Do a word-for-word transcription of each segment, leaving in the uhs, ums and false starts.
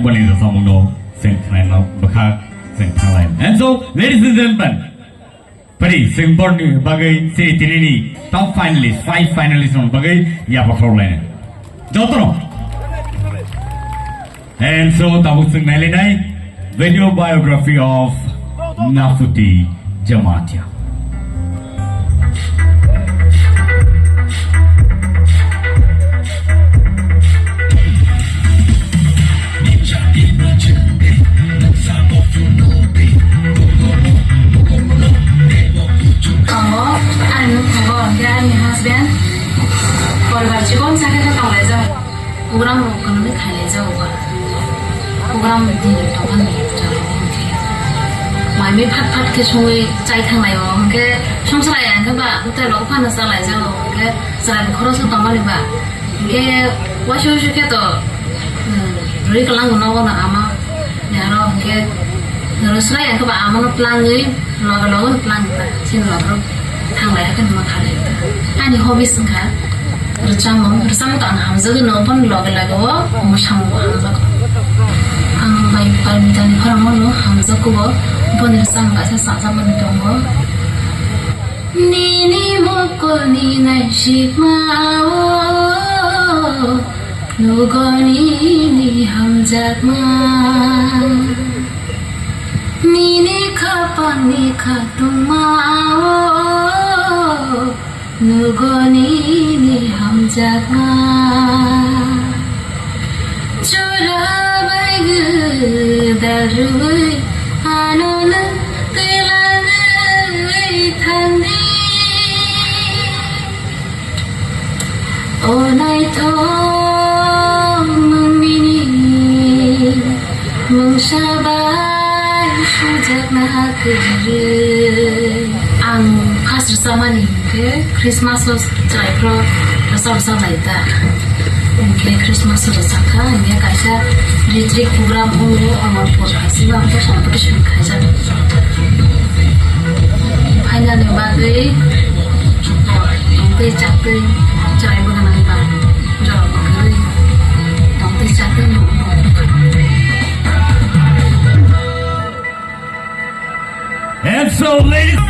Ani samungno seng khnai ma bwkha seng thanglai. And so, ladies and gentlemen, pari seng borni bagwi siri tinini top finalist, five finalist rok bagwi yapa khorlaina. Jotro. And so, tabuk seng nailainai video biography of Nafuti Jamatia. Tongo, ani nukhango, hwnkhe ani husband poribar chikon sakhe khe tonglaijak. Program rok kwlwngwi khailaijago ba. Program ni tongmani jora hwnkhe mai mui phat phat khe songwi chai thanglaio hwnkhe songchwlai ya hwnkhe ba hotel rok phano chalaijago hwnkhe chwrai bo khoroksa tongmani ba. Hwnkhe waisa waisa khe to, hmm, rwi kwlang bo nogo no ama ni aro hwnkhe rwsrai ya hwnkhe ba ama no twlangwi loge loge no twlang ba chini loge rok. Thanglai khe numa khalai. Ani hobbies wngkha rwchapmung. Rwchapmung to ang hamjagwi no, boni loge loge o mwsamung bo hamjago. Ang bai Parmita ni khorang no hamjago, boni rwchapmung kaisa chajagmani tongo. Nini mokol ni naisikma o, nugo nini hamjakma. Nini khapang ni khatungma o, nugo nini hamjakma. Chura bai gwdal rwui ano nwng twilangwi thangdi. O naithok nwng nini mungsa bai sujakna kwrwi. Ang first rwchapmani hwnkhe Christmas o chwrairok rwchap rwchap lai ta. Hwnkhe Christmas o rwchapkha, hwnkhe kaisa ritrik program wngo, Amarpur hai se, ang khe competition khaijak. Finally bagwi tongtwi chaktwi chwrai bwkha nang ba jorok bwkha tongtwi chaktwi nung. And so, ladies.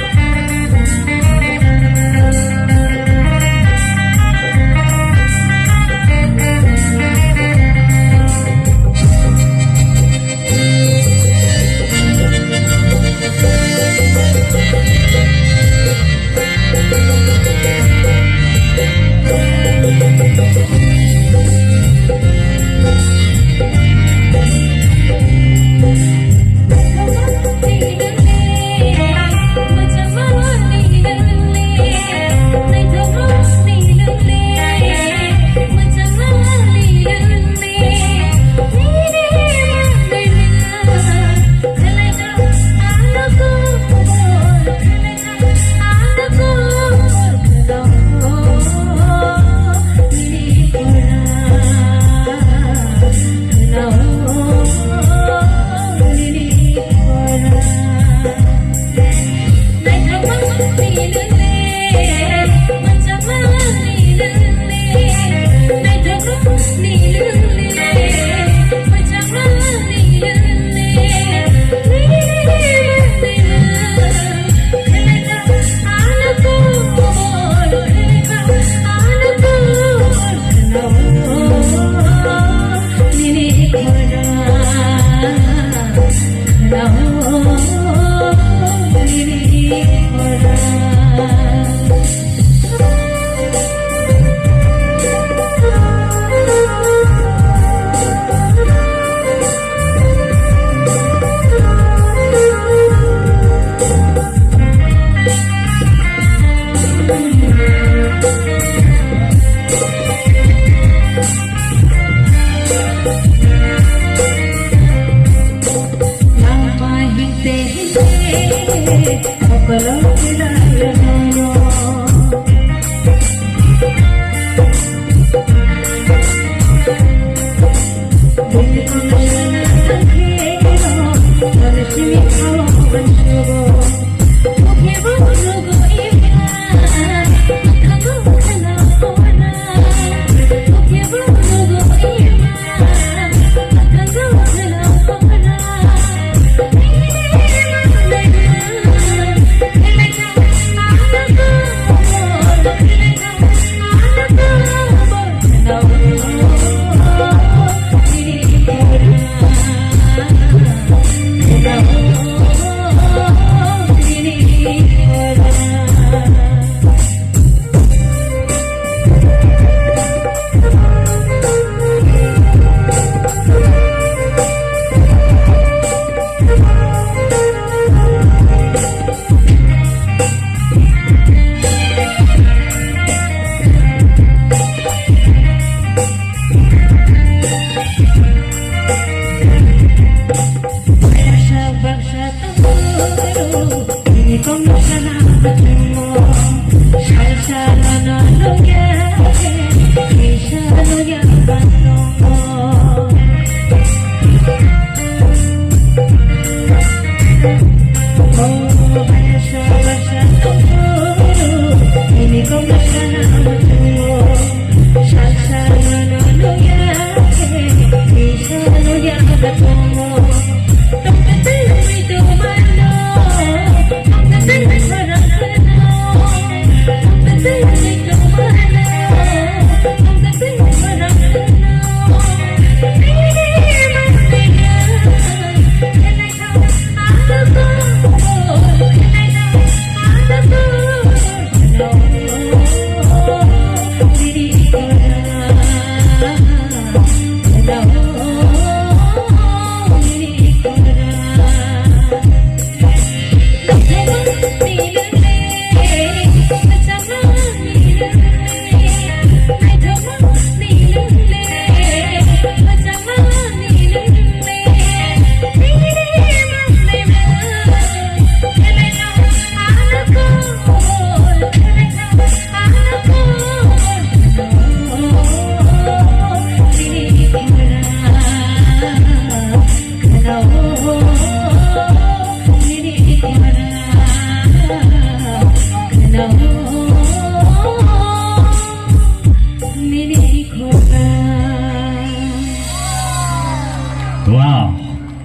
Wow,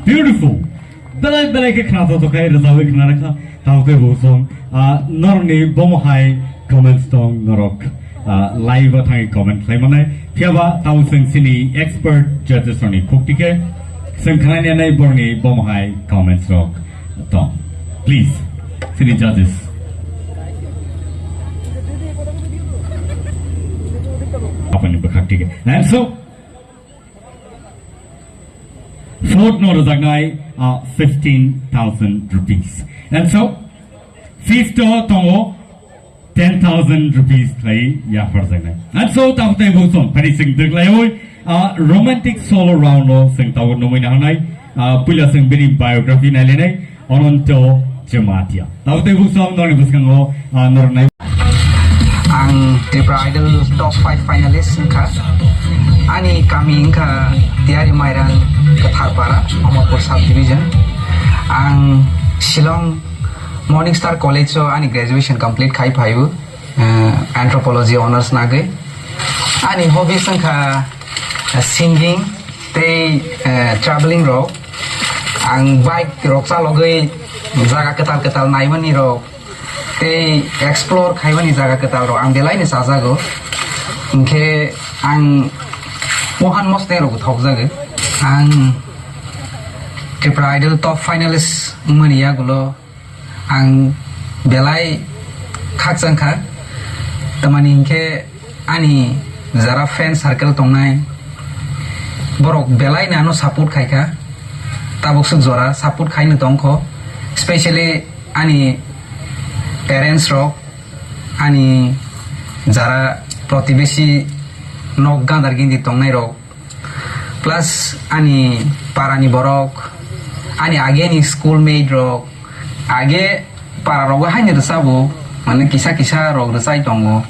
beautiful. Belai belai khe khna to tokai rwjawi khna rakha. Tamo khe bo song, ah, norni bomo hai comments tong norok, ah, live o thangwi comment khlai manai. Phiya ba tamo seng sini expert judges roni khuk tikhe seng khnani anai borni bomo hai comments rok tong. Please, sini judges. Apani bwkhak tikhe. And so, Fourth no rwjaknai, ah, fifteen thousand rupees. And so, fifth o tongo ten thousand rupees khlai yapharjaknai. And so, tamo tei bo song, phari sing dwklaiwi, ah, romantic solo round o sing tabo nungwi nahanai, ah, puila sing bini biography nailainai, Ananto Jamatia. Tamo tei bo song, noni bwskango, ah, nornai. Ang Tripura Idol top five finalist wngkha. Ani kami wngkha Tiari Mairang, Katharpara, Amarpur Sub Division. Ang Shillong Morning Star College o ani graduation complete khai phaio, eh, Anthropology honours nagwi. Ani hobbies wngkha, eh, singing tei, eh, travelling rok. Ang bike rok chalogwi jaga kwtal kwtal naimani rok tei explore khaimani jaga kwtal rok ang belai ni chajago. Hinkhe ang mohan mosne rok thokjago. Ang Tripura Idol top finalist wngmani yagulo ang belai khakchang kha. Tamani hinkhe ani jara friend circle tongnai, borok belai no ano support khai kha, tabuk swk jora support khai no tong kho, specially ani parents rok, ani jara protibesi nok gandar gindi tongnai rok, plus ani parani borok, ani ageni schoolmate rok, age para rogo haini rwchabo, mane kisa kisa rok rwchai tongo.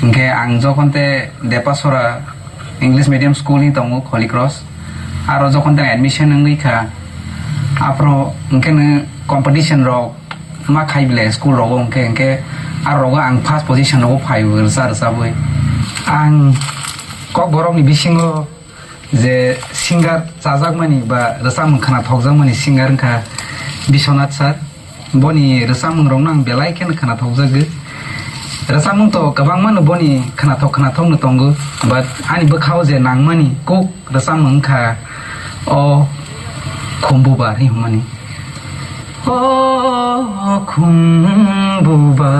Hinkhe ang jokhon te Depasora English medium school ni tongo Holy Cross, aro jokhon te admission wngwi kha, aphro hinkhe no competition rok ma khai bile school rogo, hinkhe hinkhe aro rogo ang first position rogo phai rwcha rwchabwi. Ang Kokborok ni bisingo je singer chajakmani ba rwchapmung khwnathokjakmani singer wngkha Biswanath sir. Boni rwchapmung rokno ang belai kheno khwnathokjagwi. Rwchapmung to kwbangma no boni khwnathok khwnathok no tongo, but ani bwkhao je nangmani kuk rwchapmung wngkha O Khumbubar hinwi hwnmani. O khumbuba,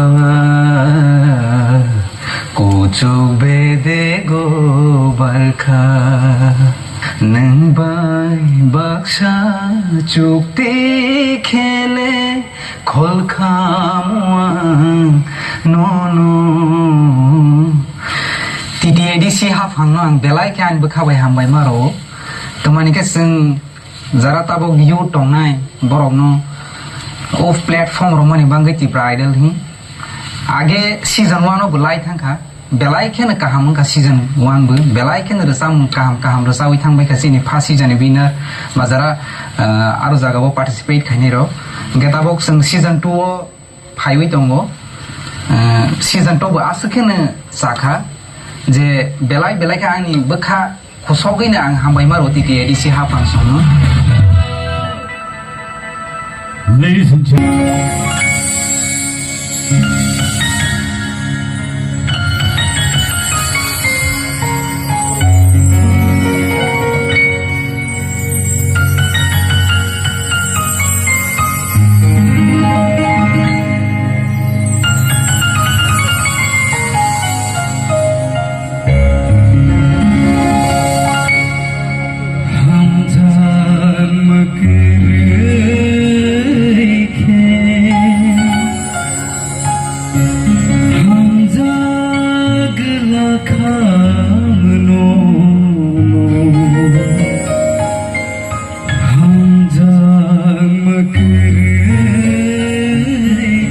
kuchuk bedego barkha, nwng bai baksa chukti khele kholkhamu ang nono. T T A D C haphangno ang belai khe ani bwkha bai hambai ma rwo. Tamani khe chwng jara tabuk youth tongnai borokno o platform romani bagwi Tipra Idol hi. Age season one o bo lai thangkha, belai kheno kaham wngkha season one bo, belai kheno rwchapmung kaham kaham rwchawi thangbaikha chini first season ni winner ba jara, ah, aro jagao participate khainai rok. Hwnkhe tabuk chwng season two o phaiwi tongo. Ah, season two bo aswk kheno chakha je belai belai khe ani bwkha Khosogwino ang hambai ma rw twi T A D C haphang songno. Ladies and gentlemen. Hamjakma kwrwi khe, hamjak glak kha mano. Hamjakma kwrwi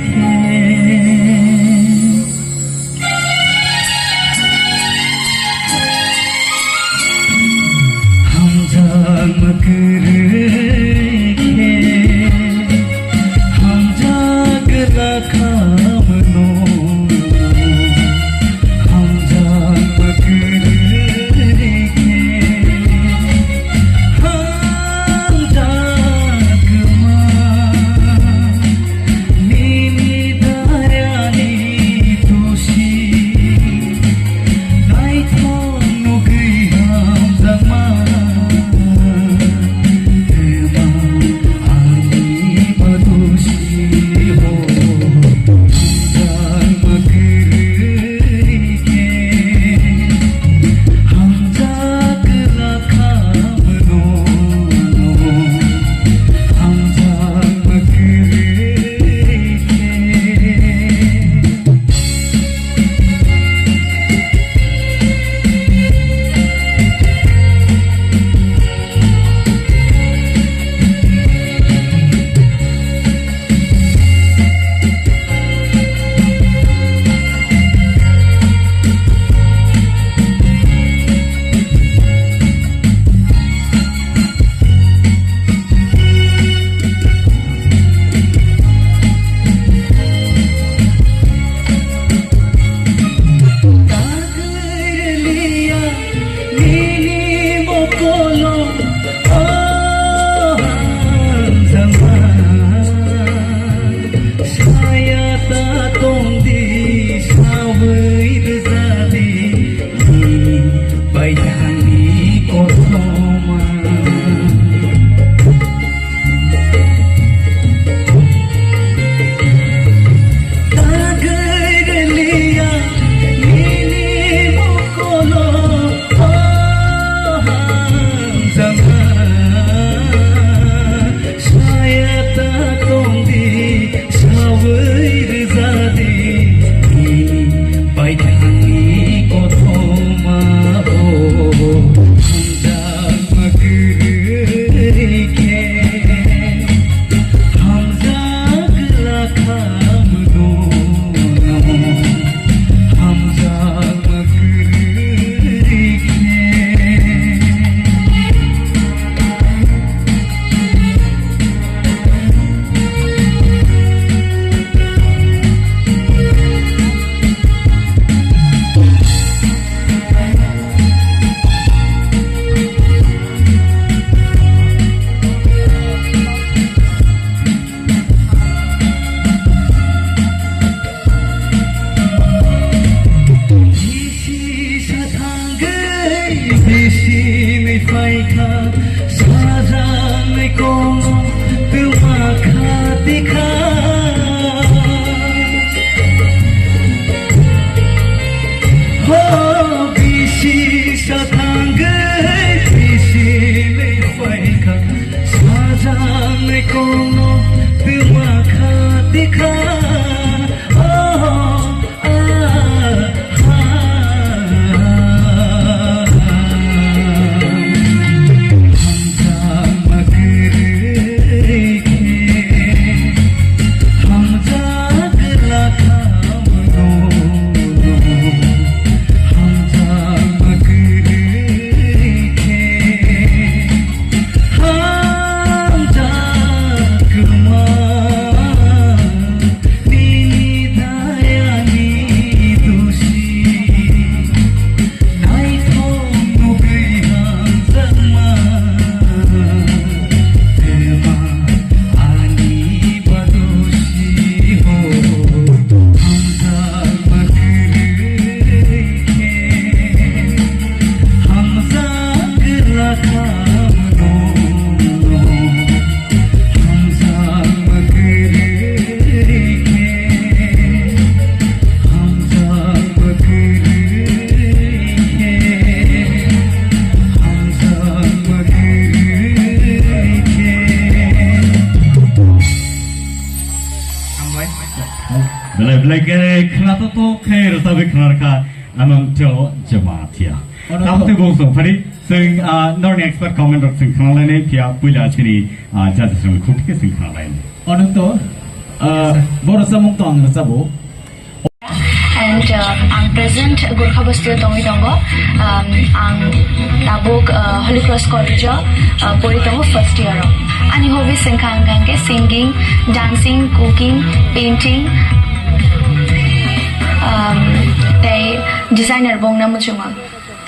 khe. Hamjakma kwrwi khe. Hamjak glak kha mano. Hamjakma kwrwi khe, hamjakma nini dayani tusi, naithok nugwi hamjakma. Nini mokolo, o hamjakma, saya ta tongdi, sawi rwjadi, ni baithangni kothoma. Hamjakma kwrwi khe, hamjak glak kha mano. Hamjakma kwrwi khe. Bisi sathangwi bisi nwi phaikha, sajaknai kono twma kha tikha. Ho, bisi sathangwi bisi nwi phaikha, sajaknai kono twma kha tikha. Oh, Belai belai khe khwnathok khe rwchapwi khwnarkha Ananto Jamatia. Ananto. Tamo tei bo song phari chwng, ah, norni expert comment rok chwng khwnalainai phiya puila chini, ah, judges rok khuk khe chwng khwnalainai. Ananto, ah, boro samung tong ang rwchabo. And, uh, ang present Gorkha Basti o tongwi tongo. Um, ang tabuk, uh, Holy Cross College o, uh, pori tongo first year o. Ani hobbies wngkha, wngkha hwnkhe singing, dancing, cooking, painting, um, tei designer bo wngna muchungo.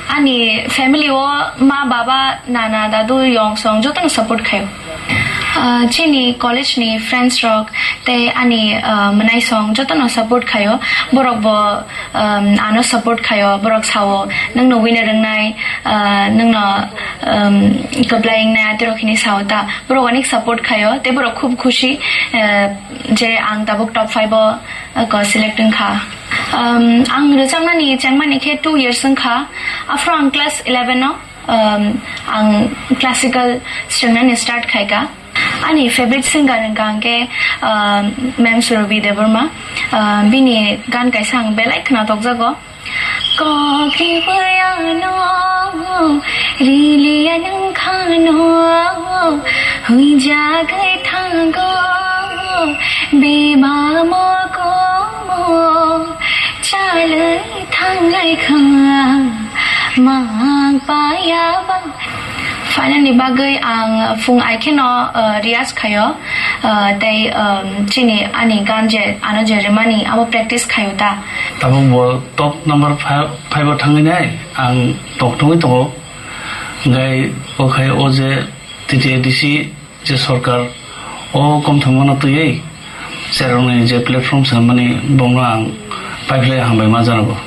Ani family o ma, baba, nana, dadu, yong, song jotono support khaio. Ah, chini college ni friends rok tei ani, ah, mwnai song jotono support khaio. Borok bo, um, ano support khaio. Borok sao, "Nwngno winner wngnai, ah, nwngno, um, kwplai wngnai," aterok hini sao ta. Borok onek support khaio. Tei borok khub khushi, ah, je ang tabuk top five o, ah, ko select wngkha. Um, ang rwchapnani chengmani khe two years wngkha. Aphuru ang class eleven o, um, ang classical swngnani start khaika. Ani favorite singer wngkha hwnkhe, um, Ma'am Surobi Debbarma. Um, bini gan kaisa ang belai khwnatokjago. Kok riwi ano, rili anwng khano, huijagwi thango, beba mokomo, chalwi thanglai kha, mang paya ba. Final ni bagwi ang phung ai kheno, uh, riyaz khaio, uh, tei, um, chini ani gan je ano je rimani abo practice khaio ta. Tabuk bo top number five, five o thangwi nai ang tok thungwi tongo. Hwnkhe o khai o je T T A D C je sorkar o komthangmano twiwi cherokni je platform swnamani bongno ang paiphlai hambai ma janago.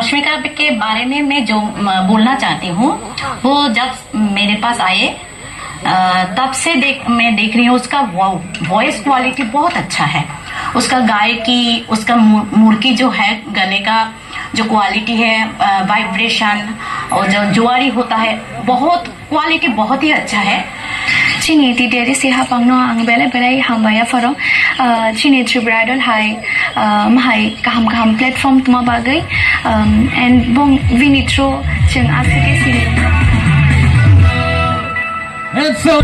अश्मिका के बारे में मैं जो, म, बोलना चाहती हूँ, वो जब मेरे पास आए, अ, तब से देख, मैं देख रही हूँ, उसका वो, वॉइस क्वालिटी बहुत अच्छा है। उसका गायकी, उसका मु-, मुर्की जो है, गले का जो क्वालिटी है, अ, वाइब्रेशन और जो जुआरी होता है, बहुत क्वालिटी बहुत ही अच्छा है। Chini T T A D C hapangno ang belai belai hambai apharo. Ah, chini Tripura Idol hai, ah, mahai kaham kaham platform tuma bagwi, um, and bong bini through chwng aswk khe sini. And so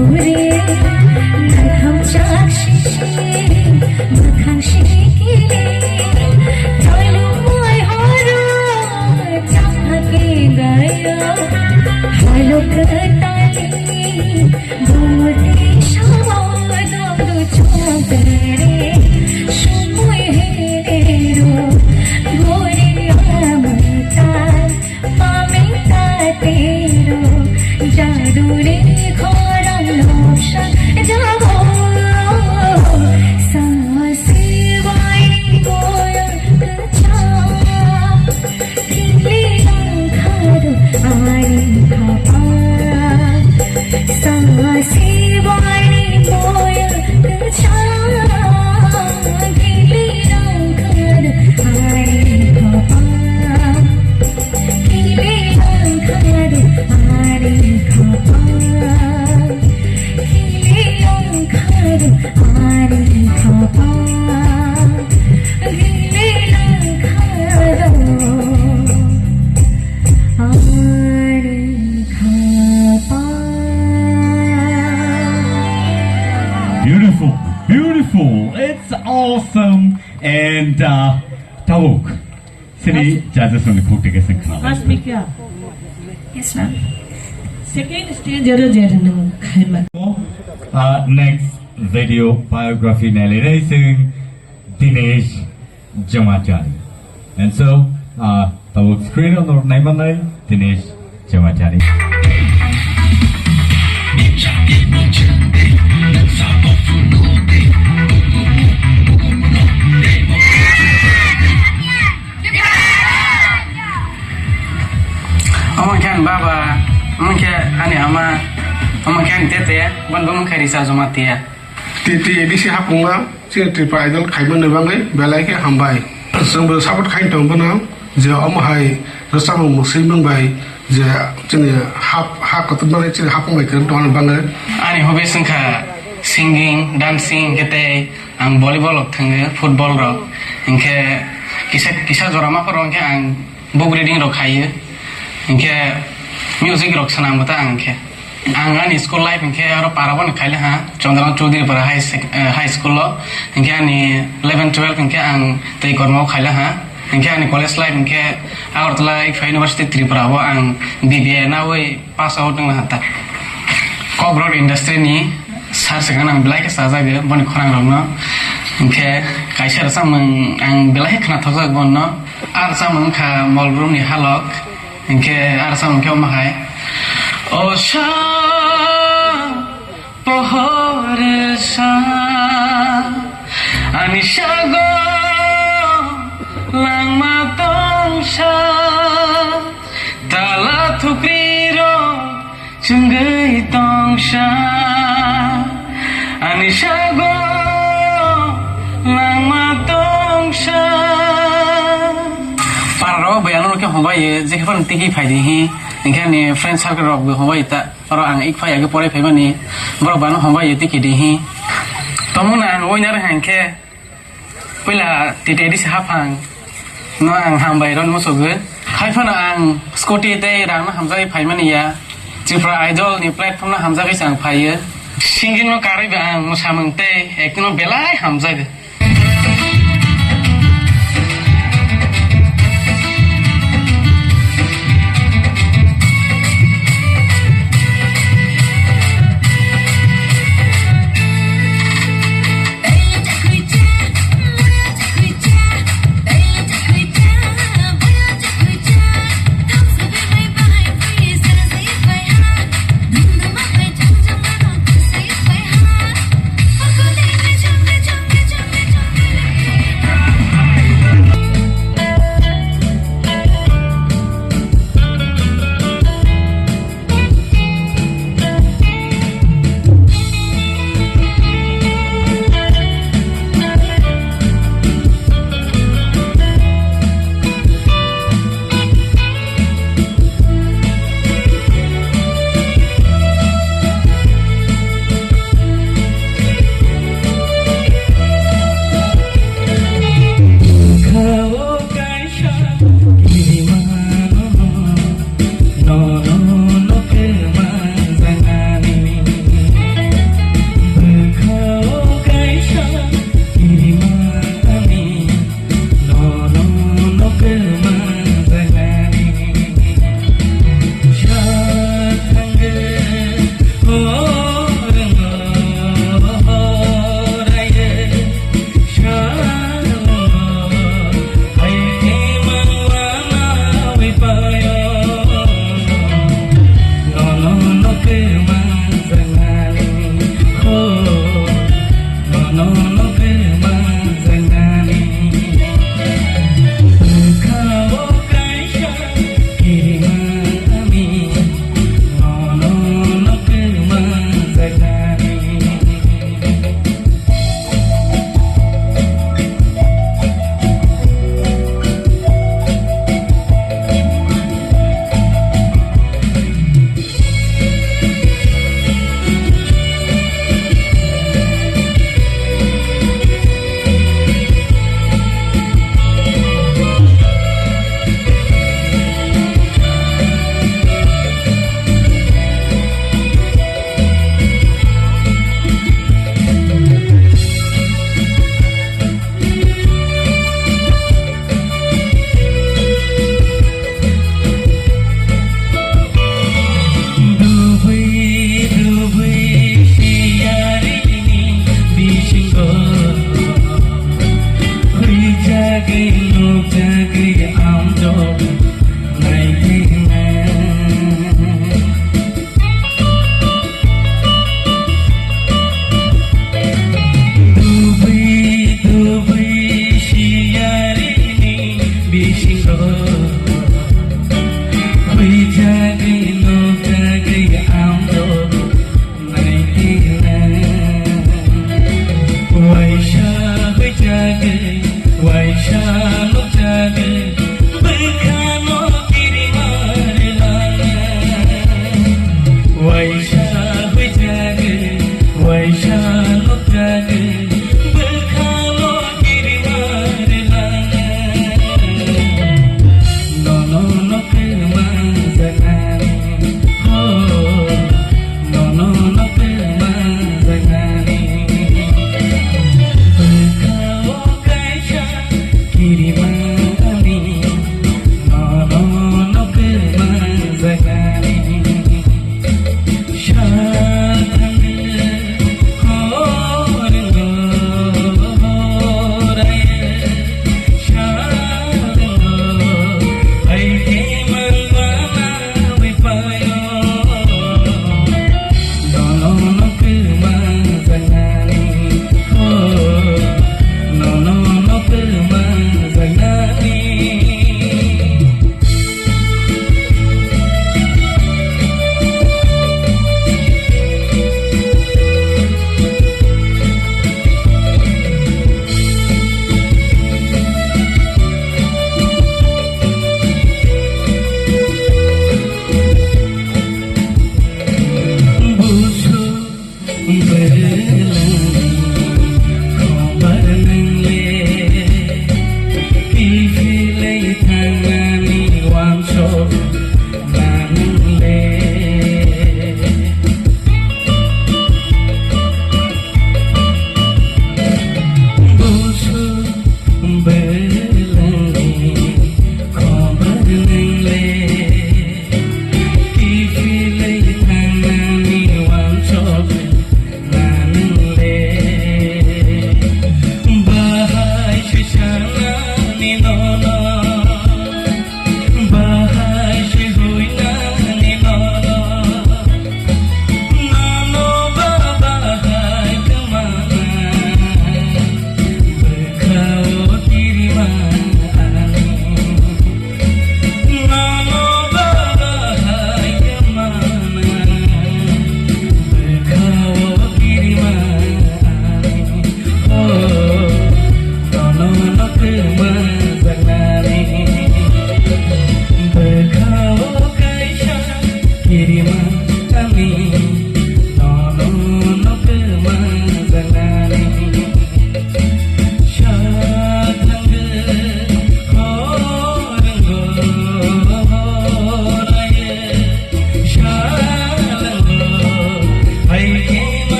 Ure, nakham chak sisi, makhang sikile, tolu moi horo, chakha ke gayo, halo ketali, bumute shawa, dodu chokere, sumoi herero, gore amata. Pamita tero, jaduni khorang lobsa jabo. Sasi bai boya kecha, kili langkhado ani khapa. Sasi bai boya kecha, kili langkhado ani khapa. Beautiful, beautiful. It's awesome. And uh, Tabuk. Sini judges rokni khuk teke sing khna lai. Asmika. Yes, ma'am. Second stage aro je rwno khaima. Uh, next video biography nai lai sing Dinesh Jamachari. And so, uh, tabuk screen on nai manai Dinesh Jamachari. Omo khe ani baba, omo khe ani ama, omo khe ani tete, boni bumung khe Risa Jamatia. T T A D C hapungma chini Tripura Idol khaimani bagwi belai khe hambai. Chwngbo support khai tong bono je omo hai rwchapmung mwswimung bai je chini hap, ha kotor bagwi chini hapung bai kwrwng tongna bagwi. Ani hobbies wngkha singing, dancing, khe tei ang volleyball rok thwngo, football rok. Hinkhe kisa, kisa jora ma phoro hinkhe ang book reading rok khaio. Hinkhe music rok swnambo ta ang khe. Ang ani school life hinkhe aro para boni khaila ha, Chandra Chowdhury para high sec-, eh, high school o. Hinkhe ani eleven twelve hinkhe ang tei kormo khaila ha. Hinkhe ani college life hinkhe Agartala Ikfa University Tripura o ang B B A nawi pass out wngna ha ta. Cockroach industry ni sir se gana ang belai khe chajago boni khorang rok no. Hinkhe kaisa rwchapmung ang belai khe khna thokjak bono. Ar rwchapmung wngkha Molbrum ni Halok. Hinkhe ar rwchapmung khe omo hai. O sa pohor sa ani sago langma tongsa tala thukri rok chwngwi tongsa ani sago langma tongsa. Para rok bai ano khe hobai je khe phano tiki phai di hi, hinkhe ani friend circle rok bo hobai ta. Oro ang ik phai age porai phaimani borok bano hobai tiki di hi. Tomung na ang winner hinkhe. Puila T T A D C haphang no ang hambai rok musugo. Hai phano ang scooty tei rang no hamjagwi phaimani ya. Tripura Idol ni platform no hamjagwi se ang phaio. Singing no karwi ba ang mwsamung tei acting no belai hamjago.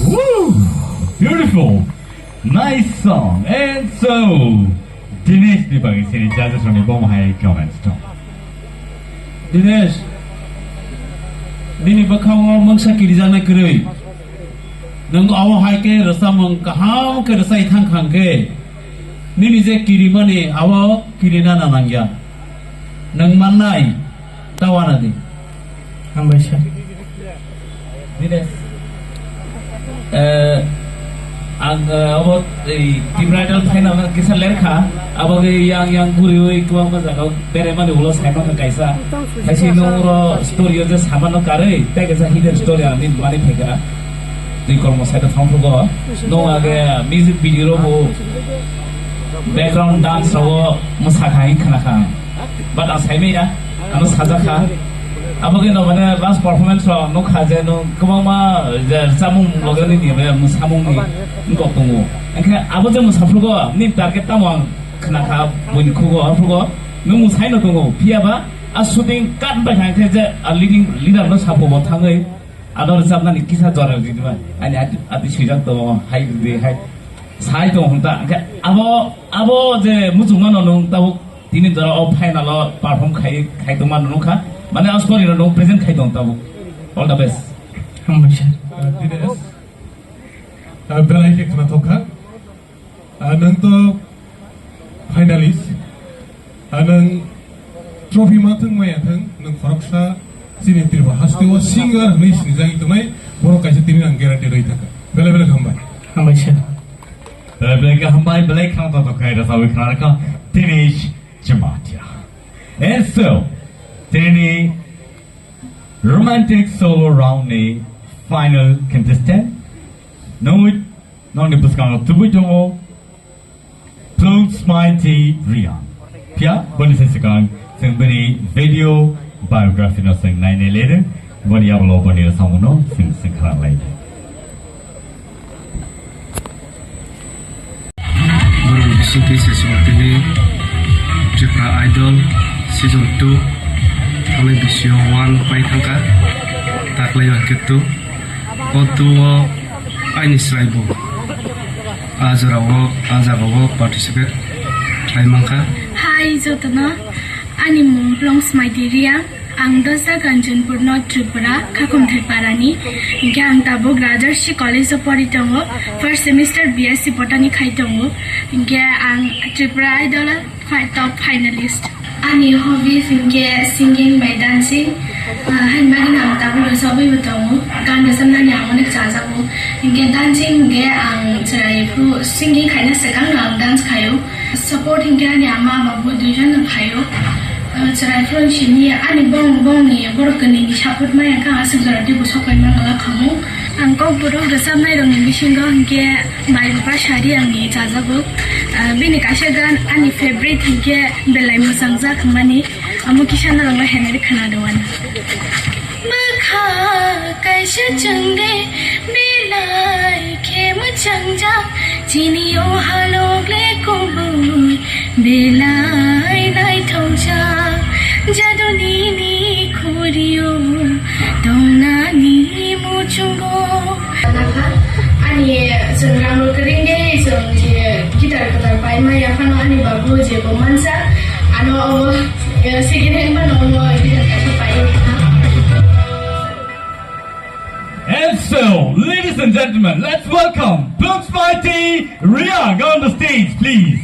Woo! Beautiful! Nice song! And so, Dinesh ni bagwi sini judges rokni bomo hai comments tong. Dinesh, nini bwkhango mungsa kirijaknai kwrwi. Nwng abo hai khe rwchapmung kaham khe rwchai thang kha hwnkhe, nini je kirimani abo kirina nanangya. Nwng mannai, ta wana di. Hambai sir. Dinesh. Eh, ang, eh, abo, eh, Tipra Idol final kisa lerkha. Abo ke yang, yang guriwi kwbangma jaga bere mani ulo sai mankha kaisa. Kaisa nung ro story o je samano karwi, tei kaisa hidden story ani mani phaikha. Twi kormo side o thangphrugo. Nung age music video ro bo background dance ro mwsakha hin khna kha. But ang saimaya, ano sajakha. Abo khe no mane last performance rok nukha je no kwbangma je rwchapmung loge ni ni be mwsamung ni wngkok tongo. Hwnkhe abo je mwsaphrugo ni target tamo ang khna kha buini khugo, aphrugo no mwsai no tongo. Phiya ba a shooting cut bai kha hwnkhe je a leading leader no sapo bo thangwi ano rwchapnani kisa jora ridi bai. Ani ati, ati swijak tongo, hai ridi, hai sai tongo hwnta. Hwnkhe abo, abo je muchungmano nwng tabuk Tini jora o final o perform khai, khai tongma nung kha. Mane a story no nung present khai tong tabuk. All the best. Hambai sir. Uh, Dinesh. Uh, belai khe khna thok kha. Uh, nung to finalist. Uh, nung trophy ma thung maya thung, nung khoroksa chini Tripura haste o singer hwnwi sinijagwi tongnai, borok kaisa tini ang guarantee rwi thaka. Belai belai hambai. Hambai sir. Belai kaham bai, belai khna tongthok khai rwchapwi khna rwkha Dinesh Jamatia. And so, tini romantic solo round ni final contestant. Nungwi, nongni bwskango tubui tongo Plungsmaiti Riang. Phiya, boni se swkang, chwng bini video biography no chwng nainai laidu. Boni yagulo boni rwchapmung no chwng, chwng khna laidi. Borok bisingtwi se chwng tini Tripura Idol season two thangnai bisio one pai thangkha, taklai o hwnkhe two. O two o aini chwrai bo a jora o, a jaga o participate khlai mankha. Hi jotono, ani mung Plungsmaiti Riang. Ang dosa Kanchanpur North Tripura, Khakhumthai Parani. Hinkhe ang tabuk Rajarshi College o pori tongo. First semester B S C Botany khai tongo. Hinkhe ang Tripura Idol o fi-, top finalist. Ani hobbies hinkhe singing bai dancing. Ah, hain bagwi ang tabuk rwchapwi bo tongo. Gan rwchapnani ang onek chajago. Hinkhe dancing hinkhe ang chwrai phuru singing khaina swkang no ang dance khaio. Support hinkhe ani ama babu duijon no khaio. Ah, chwrai phuru sini ani bong bongni borok kwnwini support maya kha aswk jora teibo sok pai mangala khamung. Ang kokborok rwchapnai rokni bisingo hinkhe Mai Bupha Sari angni chajago. Ah, bini kaisa gan ani favorite hinkhe Belai Mwchang Jak hwnmani, amo kisa norokno henari khna rwmani. Bwkha kaisa chwngde belai khe mwchangjak, chini o halok le kubui belai naithokjak. Jaduni ni khurio tongnani muchungo. Ani chwng rang rok ring de chwng je guitar kwtal pai ma ya phano ani babu je bo mansa ano obo, eh, second hand phano omo guitar kaisa pai. And so, ladies and gentlemen, let's welcome Plungsmaiti Riang on the stage, please.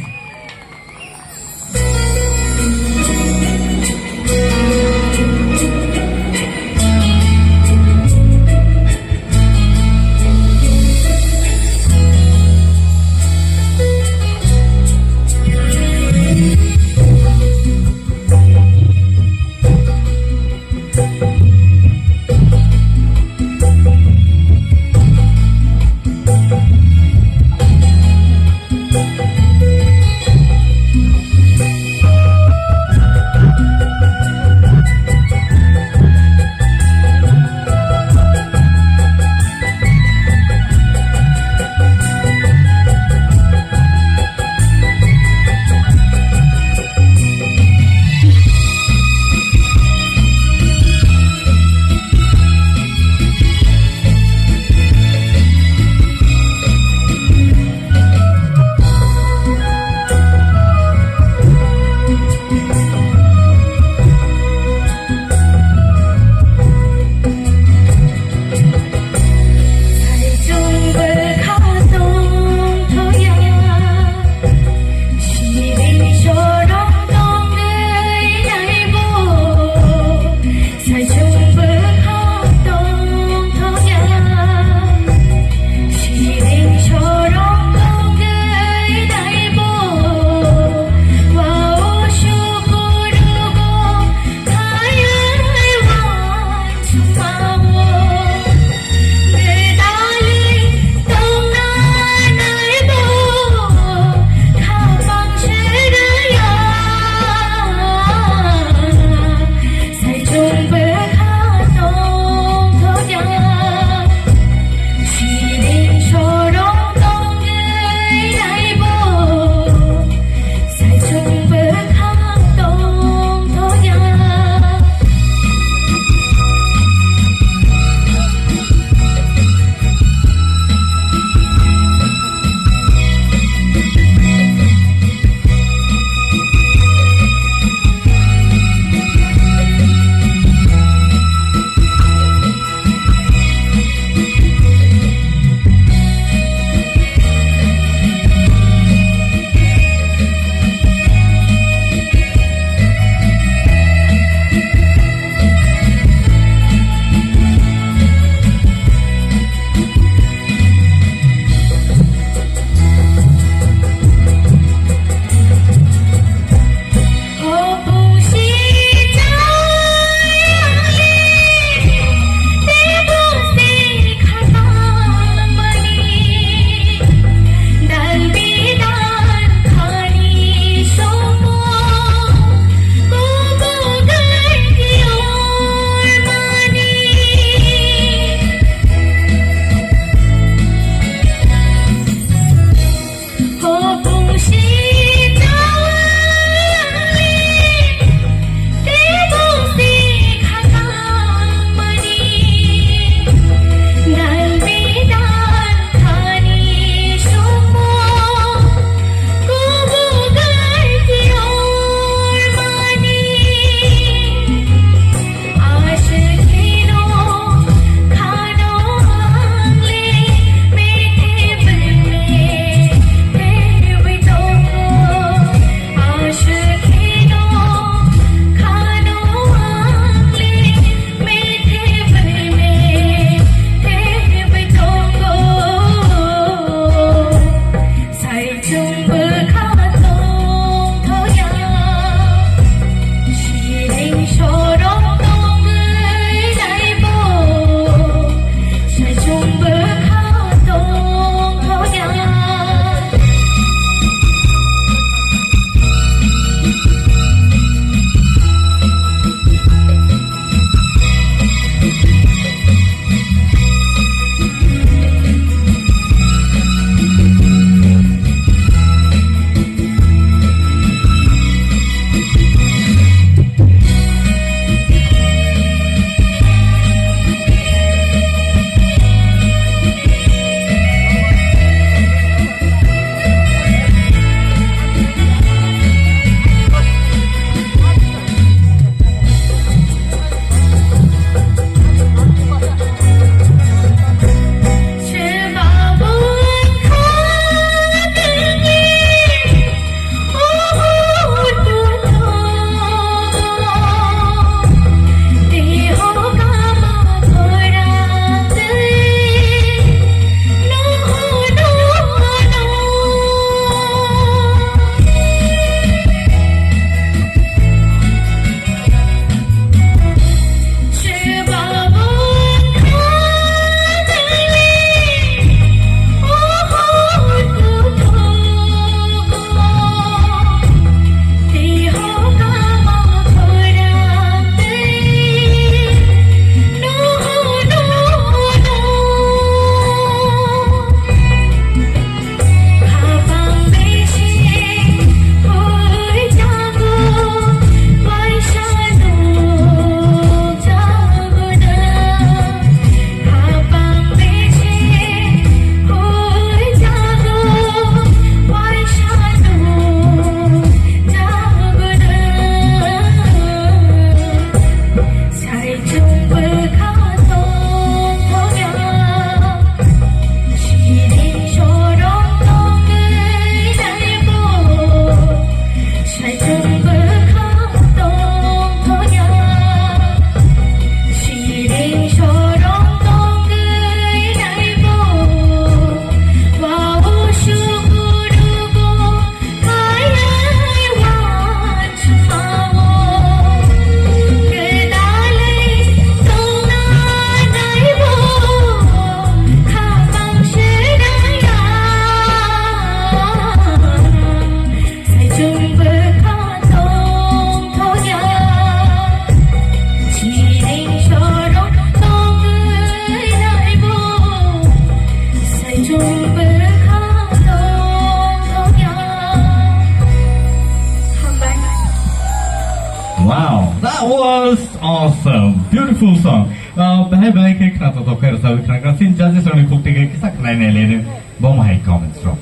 Wow, that was awesome. Beautiful song. Uh, belai belai khe khna to to khe rwchapwi khna kha. Sin judges rokni khuk tike kisa khnai nai le bo mahai comments rok.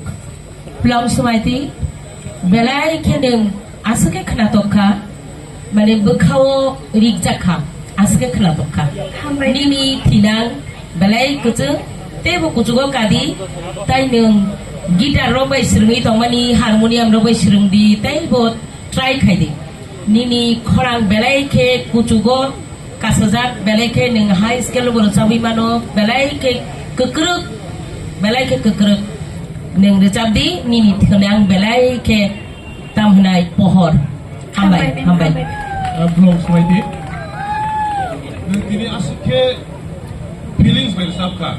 Plong Smaiti, belai khe nwng aswk khe khna tok kha, mane bwkhao rik jak kha, aswk khe khna tok kha. Hambai. Nini thinang belai kwchwng, teibo kuchugo kadi, tai nwng guitar rok bai swrwngwi tongmani, harmonium rok bai swrwngdi, teibo try khai di. Nini khorang belai khe kuchugo kasajak, belai khe nwng high scale bo rwchabwi mano, belai khe kwkrwk, belai khe kwkrwk. Nwng rwchap di, nini thwnang belai khe tam hwnai pohor. Hambai, hambai, hambai, hambai. Ah, Plong Smaiti. Nwng tini aswk khe feelings bai rwchap kha.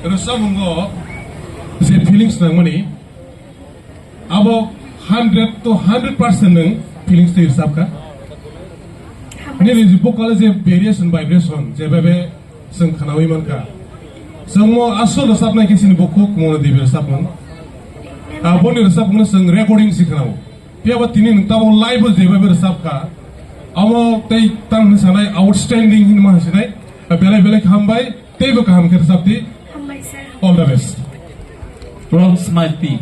Rwchapmungo je feelings nangmani, abo hundred to hundred percent nwng feelings twi rwchap kha. Nini vocal je variation, vibration, je bhabe chwng khnaui man kha. Chwngmo aswk rwchapnai khe chini bukhuk Mona Devi rwchapmung. Aboni rwchapmungno chwng recording se khnao. Phiya ba tini nwng tabuk live o je bhabe rwchap kha, amo tei tang hwnwi sanai outstanding hwnwi ma hwnwi sinai. Belai belai khe hambai, teibo kaham khe rwchap di. Hambai, sir. All the best. Plong Smaiti.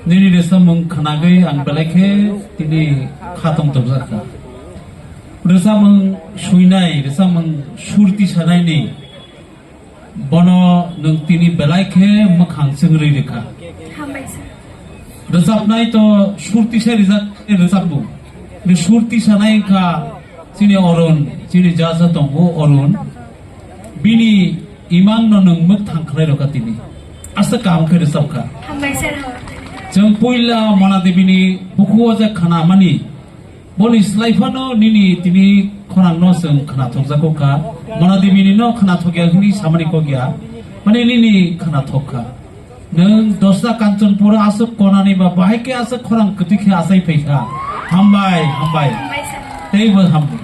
Nini rwchapmung khnagwi ang belai khe tini kha tongthokjak kha. Rwchapmung swinai, rwchapmung sur tisanaini bono nwng tini belai khe mwkhang chwngri rwkha. Hambai sir. Rwchapnai to sur tisai rijak rwchapmung. Ni sur tisanai wngkha chini Arun, chini judge tongo Arun. Bini imang no nwng mwk thang khlai rokha tini. Aswk kaham khe rwchap kha. Hambai sir, hambai. Chwng puila Mona Devi ni bukhuo je khna mani, boni slai phano nini tini khorang no chwng khna thokjago kha. Mona Devi ni no khna thokya hwnwi samani kok ya. Mane nini khna thok kha. Nwng dosa Kanchanpur aswk konani ba bahai khe aswk khorang kwtwi khe achai phai kha. Hambai, hambai. Hambai sir. Teibo hambai.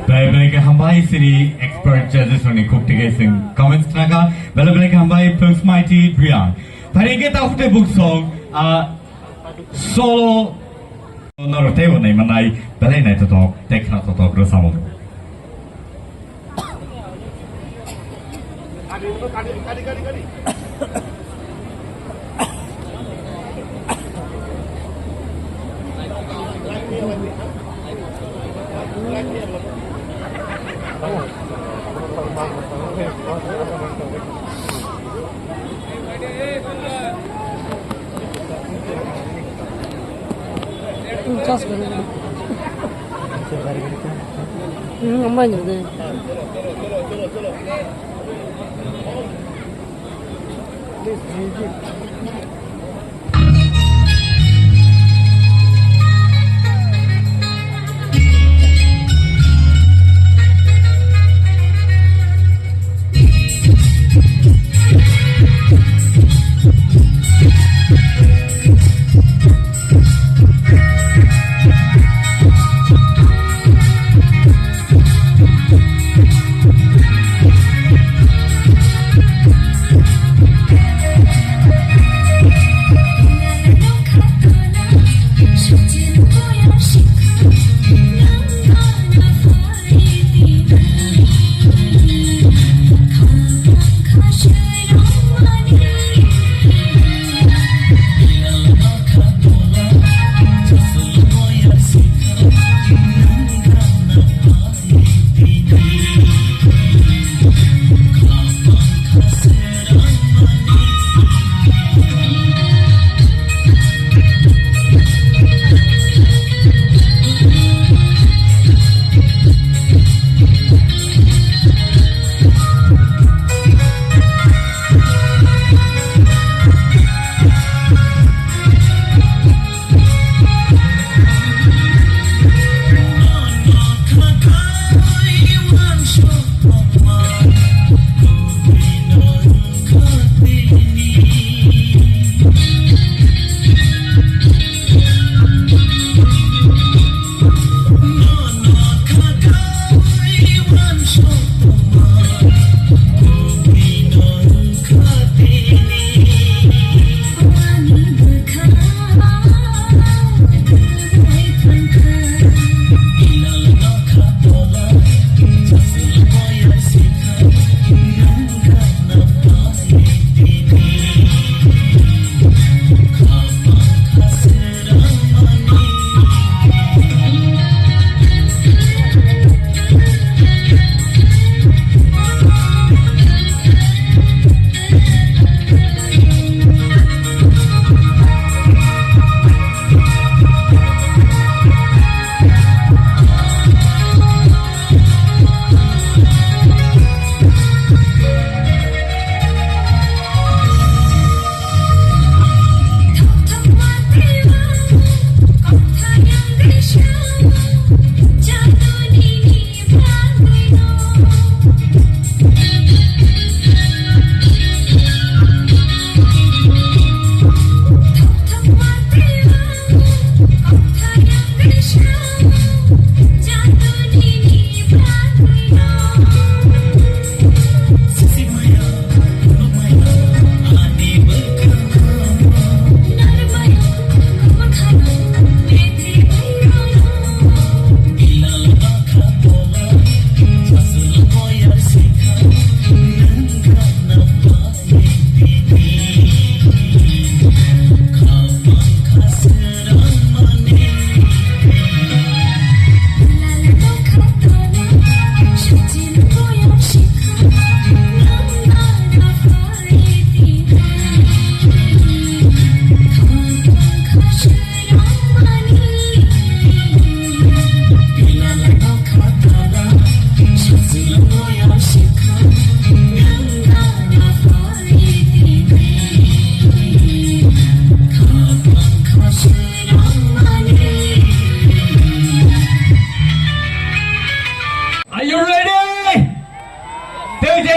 Belai belai khe hambai chini expert judges rokni khuk tike chwng comments khna kha. Belai belai khe hambai Plong Smaiti Bria. Thani khe ta hute buk song, ah, solo norok teibo nai manai belai naithothok tei khna thothok rwchapmung. Charge kare. Hmm, amai ni de.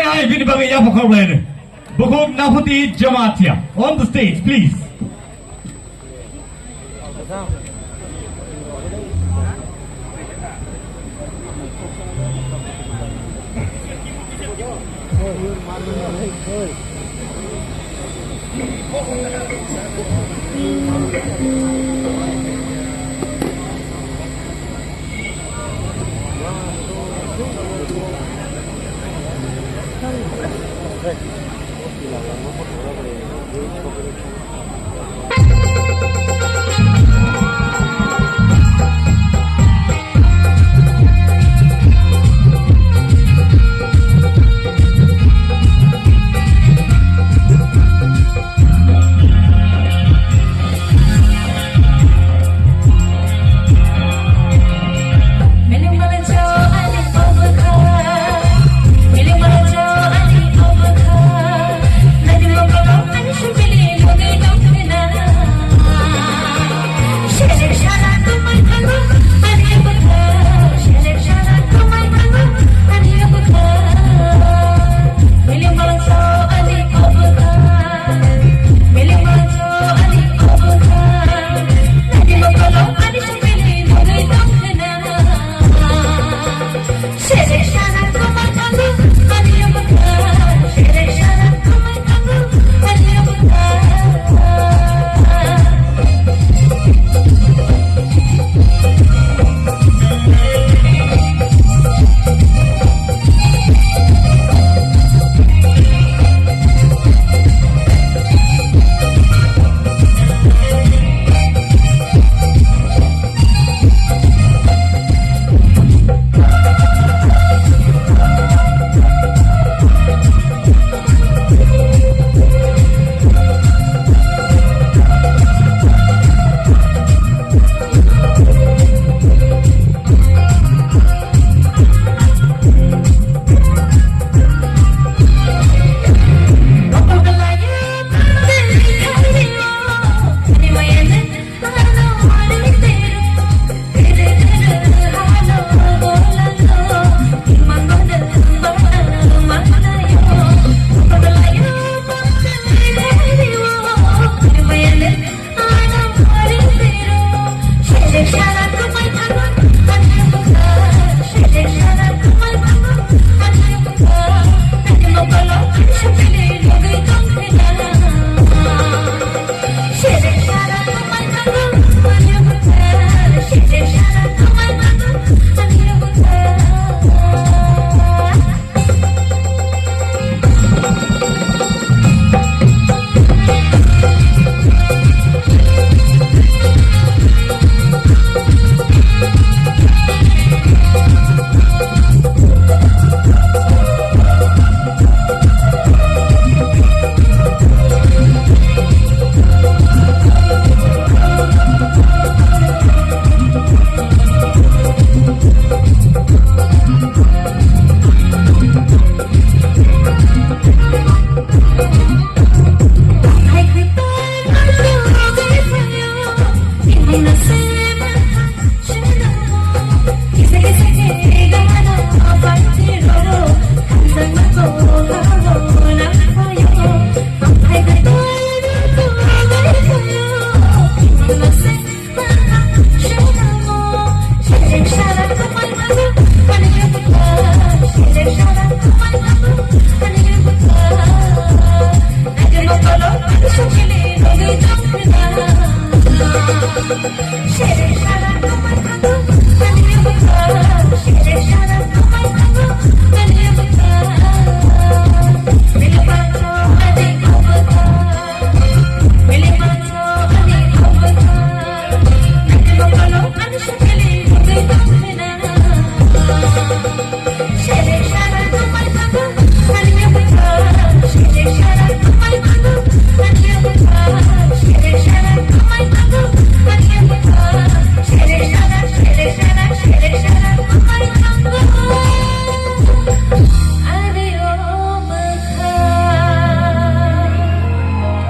Ai, bini bagwi yapha khoroknai. Bukhuk Naphuti Jamatia on the stage, please.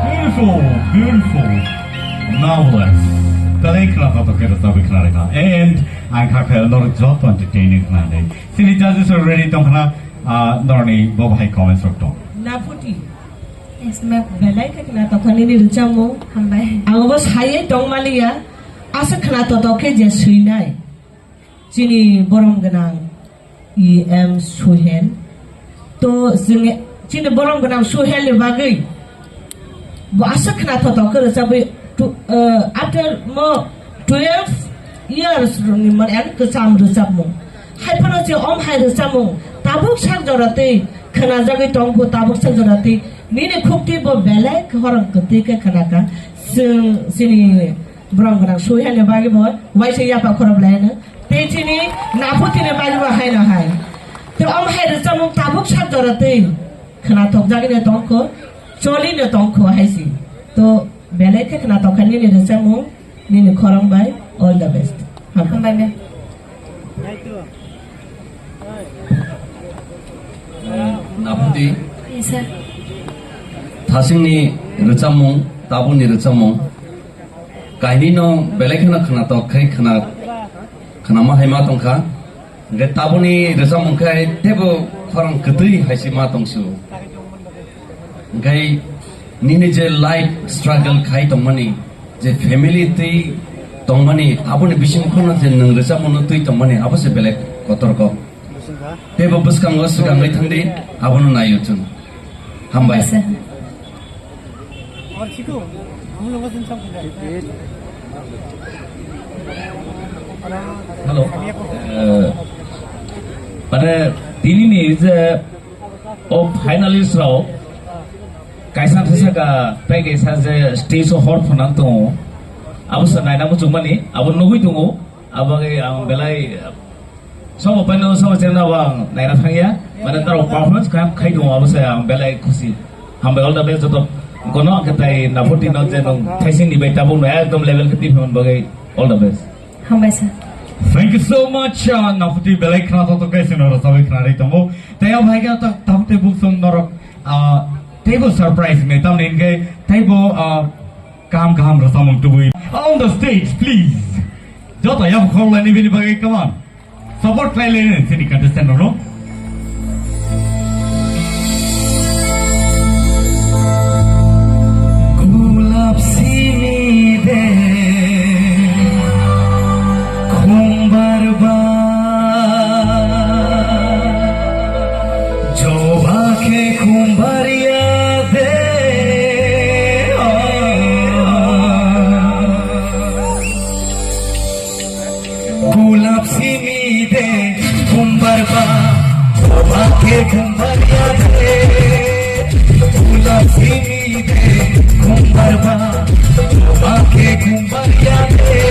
Beautiful, beautiful. Marvelous. Talai khna kotor khe rwchapwi khna rwkha. And ang kha khe norok joto entertaining khna nai. Chini judges are ready tong khna. Ah, norni bo bahai comments rok tong. Naputi. Yes, ma'am. Belai khe khna tokha nini rwchapmung. Hambai. Ang bo saywi tongmaliya. Aswk khna totok khe je swinai. Chini borom gwnang E M Suhel. To chini, chini borom gwnang Suhel ni bagwi bo aswk khna thotok khe rwchabwi tu-, eh, after mo twelve years ni mane ani kwcham rwchapmung. Hai phano je om hai rwchapmung tabuk sak jora twi khna jagwi tong kho, tabuk sak jora twi nini khukti bo belai khorang kwtwi khe khna kha. Chwng chini Borok gwnang sui haino bagwi bo waisa yapha khorok lai hino. Tei chini naphutini bagwi bo haino hai. Tei omo hai rwchapmung tabuk sak jora twi khwnathok jagwino tong kho, cholino tong kho hai si. To belai khe khwnathok kha nini rwchapmung, nini khorang bai all the best. Hambai. Hambai ma'am. Naphuti. Yes, sir. Thasingni rwchapmung, tabukni rwchapmung. Kainwino belai kheno khwnathok khai khwna, khwnama hai ma tongkha. Hwnkhe tabukni rwchapmung khai teibo khorang kwtwi hai se ma tongsu. Hwnkhe nini je life struggle khai tongmani, je family twi tongmani, aboni bising phano je nwng rwchapmungno twi tongmani, abo se belai kotor kok. Teibo bwskango swkangwi thangdi, abono naio chwng. Hambai. Hambai sir. Hello. Eh, mane, tinini je o finalist rok kaisa thasa ka tei kaisa je stage o hor phunan tongo. Abo se naina muchungmani, abo nugwi tongo. Abo bai ang belai somo paino somo channel abo ang naina thangya. Mane norok performance kha khai tongo, abo se ang belai khusi. Hambai, all the best joto. Kono ang khe tai Naphuti no je nwng thaising ni bai tabuk no ekdom level khe twi phaimani bagwi all the best. Hambai sir. Thank you so much, uh, Naphuti belai khna to to kai sino rasa bai khna ri tongo. Tai o bhai ga ta tam te buk song norok, uh, teibo surprise me tam nin gai teibo, uh, kaham kaham rasa mung tubui. On the stage, please. Joto ya khol lani bini bagwi, come on. Support khlai le sini contestant rok. Gulap simi de khumbar ba, joba khe khumbar ya de. Gulap simi de khumbar ba, joba khe khumbar ya de. Gulap simi de khumbar ba, joba khe khumbar ya de.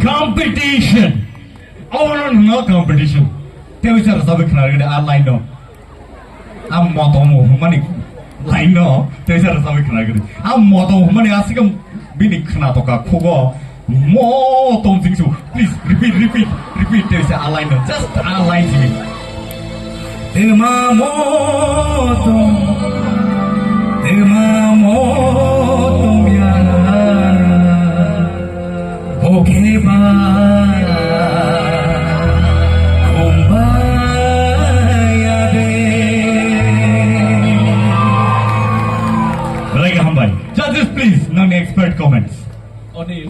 Competition. Oro no competition. Tei uisa rwchapwi khna rwgwdi a line no. A motom hwnmani line no tei uisa rwchapwi khna rwgwdi. A motom hwnmani asikam bini khna toka khugo. Motom jingsu. Please repeat, repeat, repeat. Tei uisa a line no. Just a line simi. Tema motom, tema motom ya. Bo khe ba khum bai ya de. Belai kaham bai. Judges, please, nangni expert comments. Onil,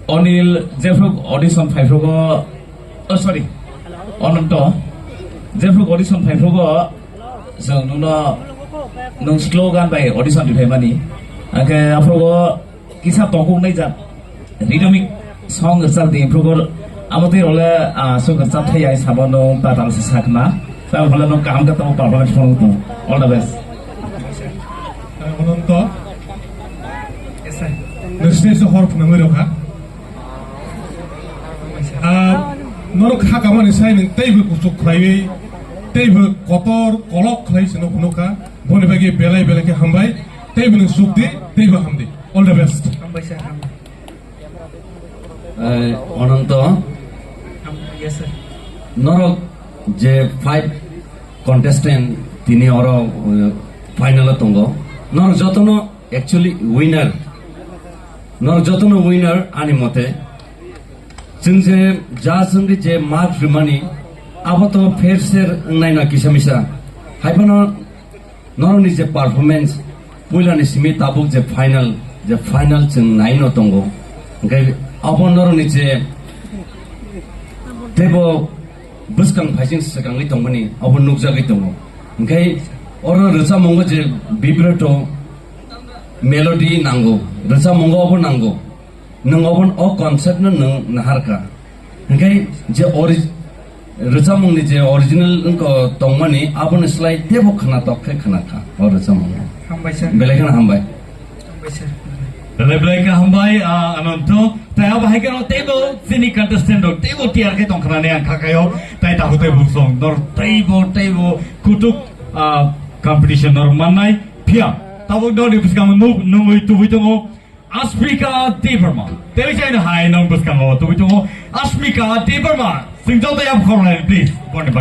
Onil, jephru audition phaiphugo, oh, sorry, Ononto, jephru audition phaiphugo, chwng nwngno, nwng slogan bai audition riphaimani. Hwnkhe aphrugo, kisa tongkuk nai jat rhythmic song rwchap di, phrugo amo twi role, ah, song rwchap thai ai sabo no ta tal se sakna. Ta phale no kaham ka tamo performance phone tu. All the best. Ononto. Yes, sir. Nurse se hor phunangwi rokha. Ah, norok kha kamani sai nwng teibo kuchuk khlaiwi, teibo kotor kolok khlai se no phunukha. Boni bagwi belai belai khe hambai. Teibo nwng suk di, teibo ham di. All the best. Hambai sir, hambai. Eh, Ononto. Ham-, yes, sir. Norok je five contestant tini oro, eh, final o tongo. Norok jotono actually winner. Norok jotono winner ani mote. Chwng je judge wngwi je mark rwmani, abo to fair share wngnai no kisa misa. Haiphano norokni je performance, puilani simi tabuk je final, je final chwng naino tongo. Hwnkhe abo norokni je teibo bwskang phaising swkangwi tongmani abo nukjagwi tongo. Hwnkhe oro rwchapmungo je vibrato, melody nango, rwchapmungo abo nango. Nwng obo o concept no nwng naharkha. Hwnkhe je ori-, rwchapmungni je original wngkha tongmani, aboni slai teibo khwnatok khe khwnakha o rwchapmung. Hambai sir. Belai kheno hambai. Hambai sir. Belai belai khe hambai, ah, Ananto. Tai abo hai kheno teibo chini contestant rok teibo tiyar khe tongkha nani ang kha khaio. Tai tabuk teibo song nor teibo teibo kutuk, ah, competition nor mannai. Phiya tabuk noni bwskango nuk nungwi tubui tongo. Asmika Debbarma. Tei chaino hai nong bwskango tubui tongo Asmika Debbarma. Sing joto yap khornai, please. Boni ba-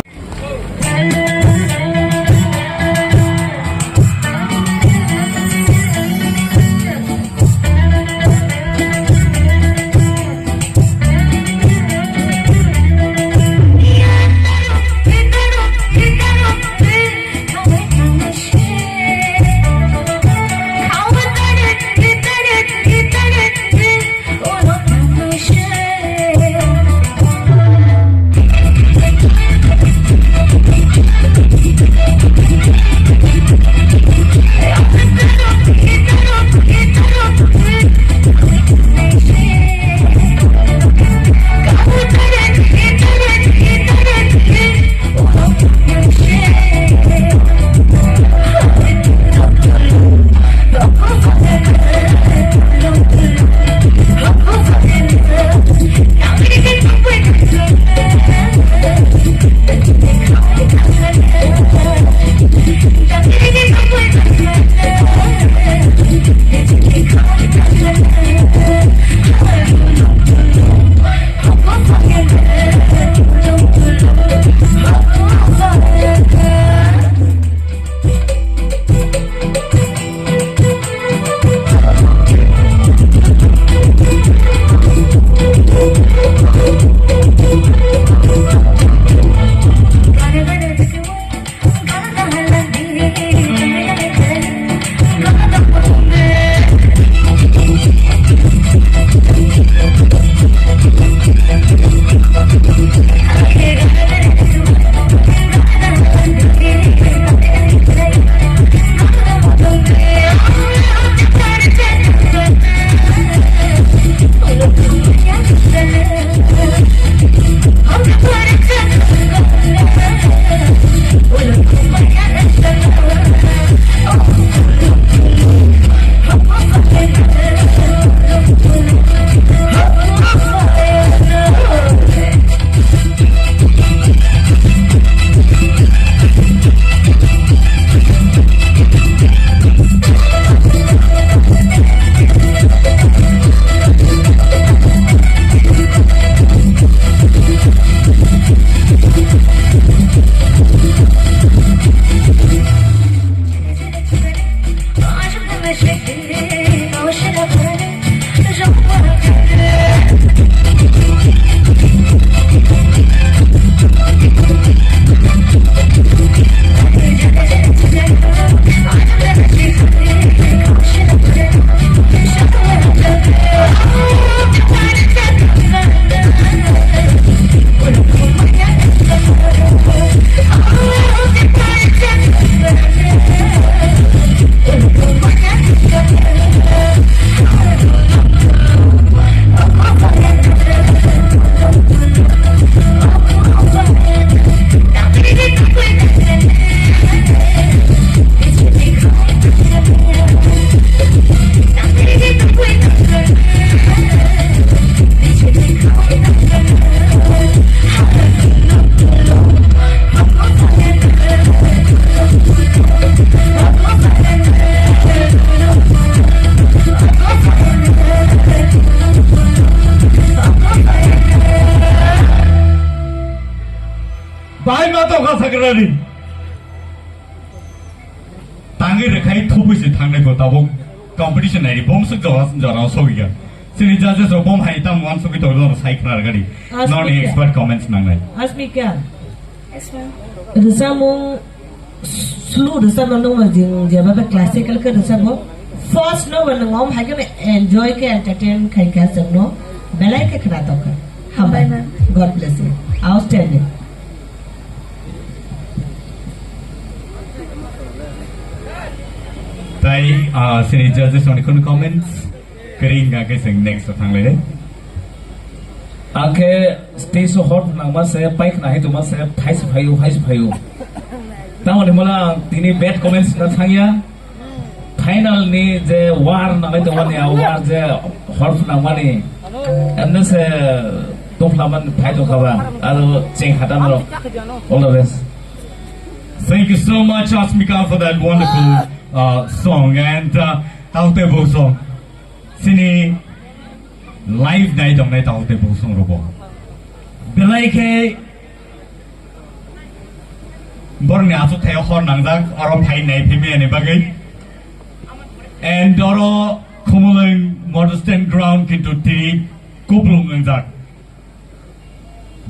Ready. Tangwi rwkhai thubui se thangnai bo tabuk competition naidi bomsuk jora jora sogwi kha. Chini judges rok bom hai tam uansugwi tongwi sai khna rwgadi. Asmika. Noni expert comments nangnai. Asmika. Yes, ma'am. Rwchapmung slow rwchapna nungma jing jeba be classical khe rwchapmung. First no ba nwng om hai kheno enjoy khe entertain khai kha chwngno belai khe khna tongkha. Hambai. Hambai, ma'am. God bless you. Outstanding. Tai, ah, sini judges oni khun comments. Kering ka ke sing next thang le. Angke stage o hot nangma se, paik nahi tuma se, phai se phayu, phai se phayu. Tamoni mala ang tini bad comments na thangya. Final ni je war nangai tongmani, a war je hor phwnangmani, emne se tongphla man phai tongkha ba, aro cheng hata no. All the best. Thank you so much, Asmika, for that wonderful, uh, song and, uh, Taote Bo song. Sini live nai tongnai Taote Bo song robo. Belai khe Borokni achukthai o hor nangjak, oro phai nai phimani bagwi. And oro Khumulwng Model Stand Ground kintu tini kuplung wngjak.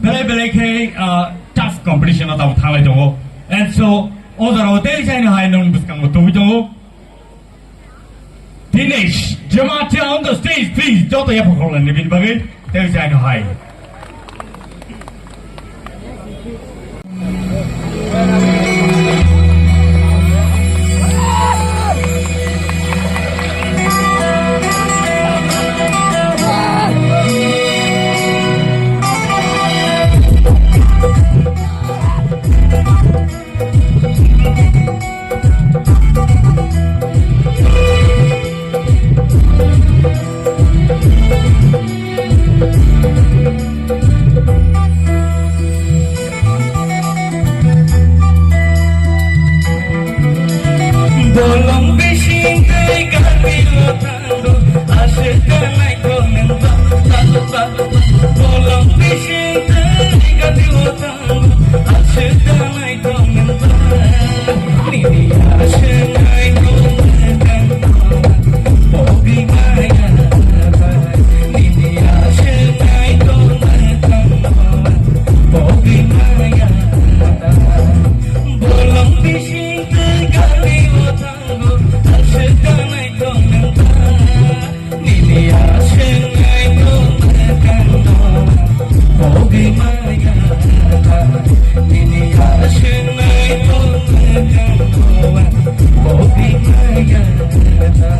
Belai belai khe, ah, tough competition o tabuk thanglai tongo. And so, o jora o tei saino hai nong bwskango tubui tongo. Dinesh Jamatia on the stage, please. Joto yapha khoroknani bini bagwi. Tei jai no hai. Bolong bising tei gari o thango, aswk da naikol nang ba, ba, ba, ba. Bolong bising tei gari o thango, aswk da naikol nang ba. Nini aswk naikol nang ba, pogi maya ba. Nini aswk naikol nang ba, pogi maya ba. Bolong bising tei gari o thango, aswk da naikol nang ba. Nini aswk naikol mwkhang no, pogi maya ta. Nini aswk naikol mwkhang no, pogi maya ta.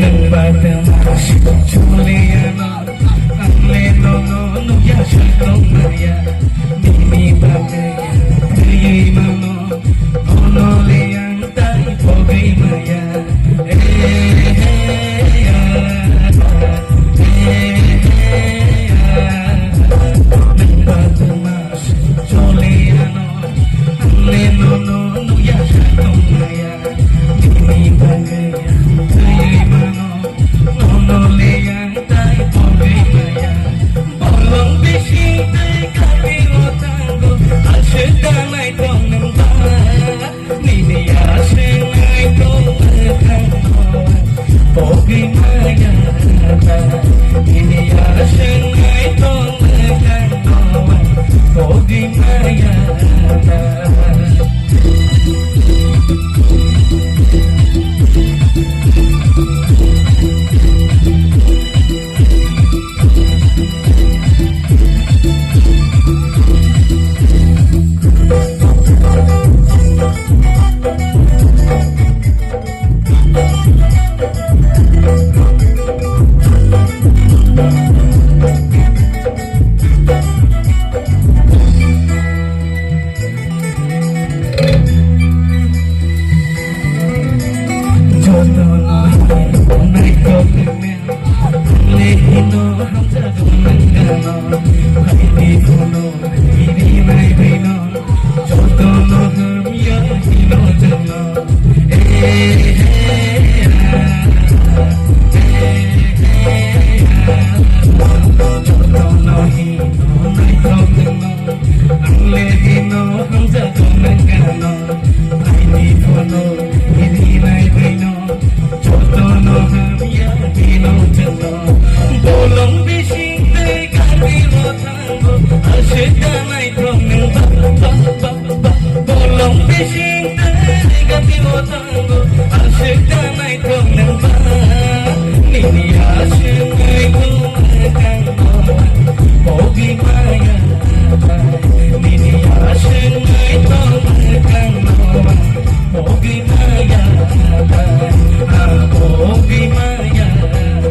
Nang ba tama si chule ano. Ang le no no no ya sa tong maya. Nini bagwi ya taywi mano. Ono le ang tai pogwi maya. Eh, eh, ah, eh, eh, ah. Nang ba tama si chule ano. Ang le no no no ya sa tong maya. Nini bagwi ya taywi mano. Ono le ang tai pogwi maya. Bolong bising tei gari o thango, aswk da naikol nang ba. Nini aswk naikol mwkhang no, pogwi maya ta. Nini aswk naikol mwkhang no, pogwi maya ta. Bolong bising tei gari o thango, aswk da naikhok nwng ba, ba, ba, ba. Bolong bising tei gari o thango, aswk da naikhok nwng ba. Nini aswk naikhok mwkang o, o bimaya bai. Nini aswk naikhok mwkang o, o bimaya bai. Ah, o bimaya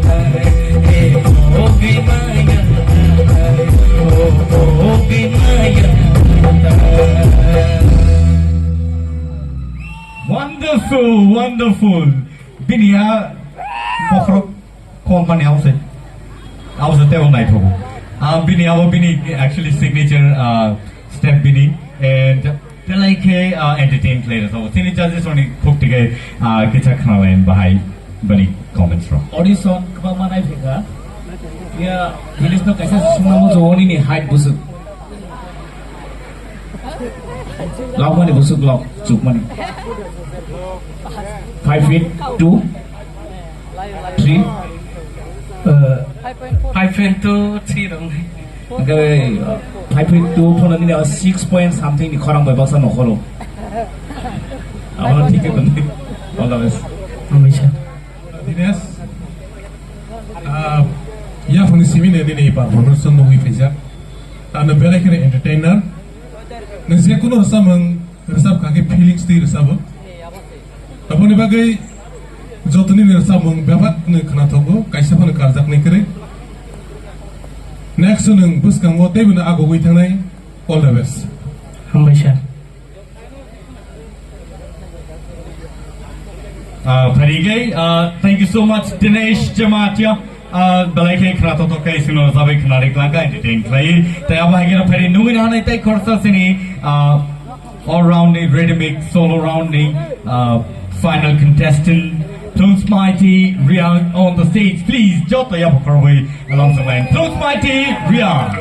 bai. Wonderful, wonderful. Bini ya bokhorok kolmani abo se, abo se tebo naithogo. Ah, bini abo bini actually signature, ah, step bini and belai khe, ah, entertain khlai rwkha. Chini judges rokni khuk thikhe, ah, kisa khna line bahai bani comments rok. Audition kwbangma nai phikha. Ya, English no kaisa sungna mo jowoni ni height busuk. Lok mani busuk lok, chuk mani. Five feet two, three, uh, five point two, three rong. Hwnkhe, uh, five feet two phano nini six point something ni khorang bai baksa nokhoro. Abono thik khe tongdi. All the best. Hambai sir. Dinesh, ah, yaphangni simi nini performance nugwi phaijak. Ano belai kheno entertainer. Nang je kuno rwchapmung rwchap kha khe feelings twi rwchabo. Aboni bagwi jotoni ni rwchapmung bebak no khwnathokgo, kaisa phano karjaknai kwrwi. Next nwng bwskango teibo no agogwi thangnai. All the best. Hambai sir. Uh, very gay. Uh, thank you so much, Dinesh Jamatia. Uh, belai khe khwnathok thok khe sino jabai khwna ri klangka entertain khlai. Tai abo hai khe phari nungwi hanai tai khorsa sini, uh, all round ni ready mix solo round ni, uh, final contestant Prince Mighty Riang on the stage, please. Joto ya pokor bai along sa line. Prince Mighty Riang.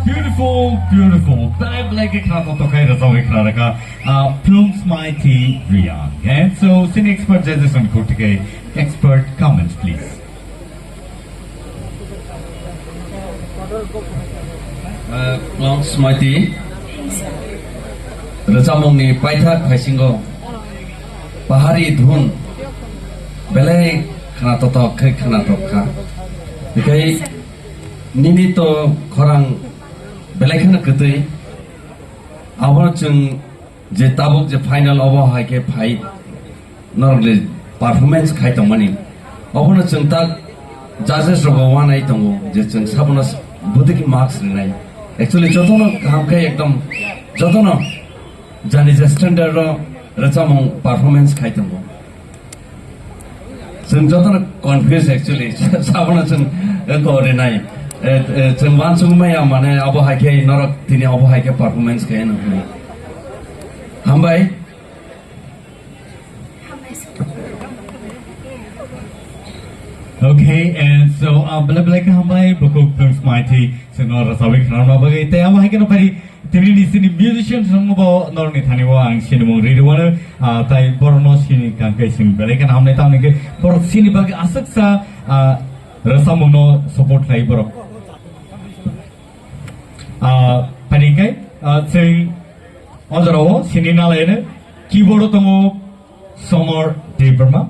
Beautiful, beautiful. Belai belai khe khna toktokhai rwchapwi khna rwkha, ah, Plungsmaiti Reang. And so, sini expert judges on khotike expert comments, please. Ah, Plungsmaiti rwchapmungni paithak phaisingo pahari dhun belai khna totok khe khna tokha. Hinkhe nini to khorang belai kheno kwtwi. Abo chwng je tabuk je final obo hai khe phai norokni performance khai tongmani. Obono chwng ta judges rokbo uanai tongo je chwng sabono bwtwkhe marks rinai. Actually jotono kaham khe ekdom jotono jani je standard ro rwchapmung performance khai tongo. Chwng jotono confuse actually. Sabono chwng, eh, ko rinai. Eh, eh, chwng uansukmaya mane abo hai khe norok tini abo hai khe performance khe nuknai. Hambai. Okay, and so, uh, belai belai khe hambai, bukhuk Plungsmaiti, chwngno rwchapwi khna rwna bagwi. Tei abo hai kheno phai Tini ni sini musicians rokno bo norokni thani o ang sinimung ri rwano, ah, tai borokno sini kangkhe sing belai kheno hamnai tamni khe borok sini bagwi aswksa, ah, rwchapmungno support khlai borok. Ah, phani khe, ah, chwng o jorao sini nalaino keyboard o tongo Somor Debbarma.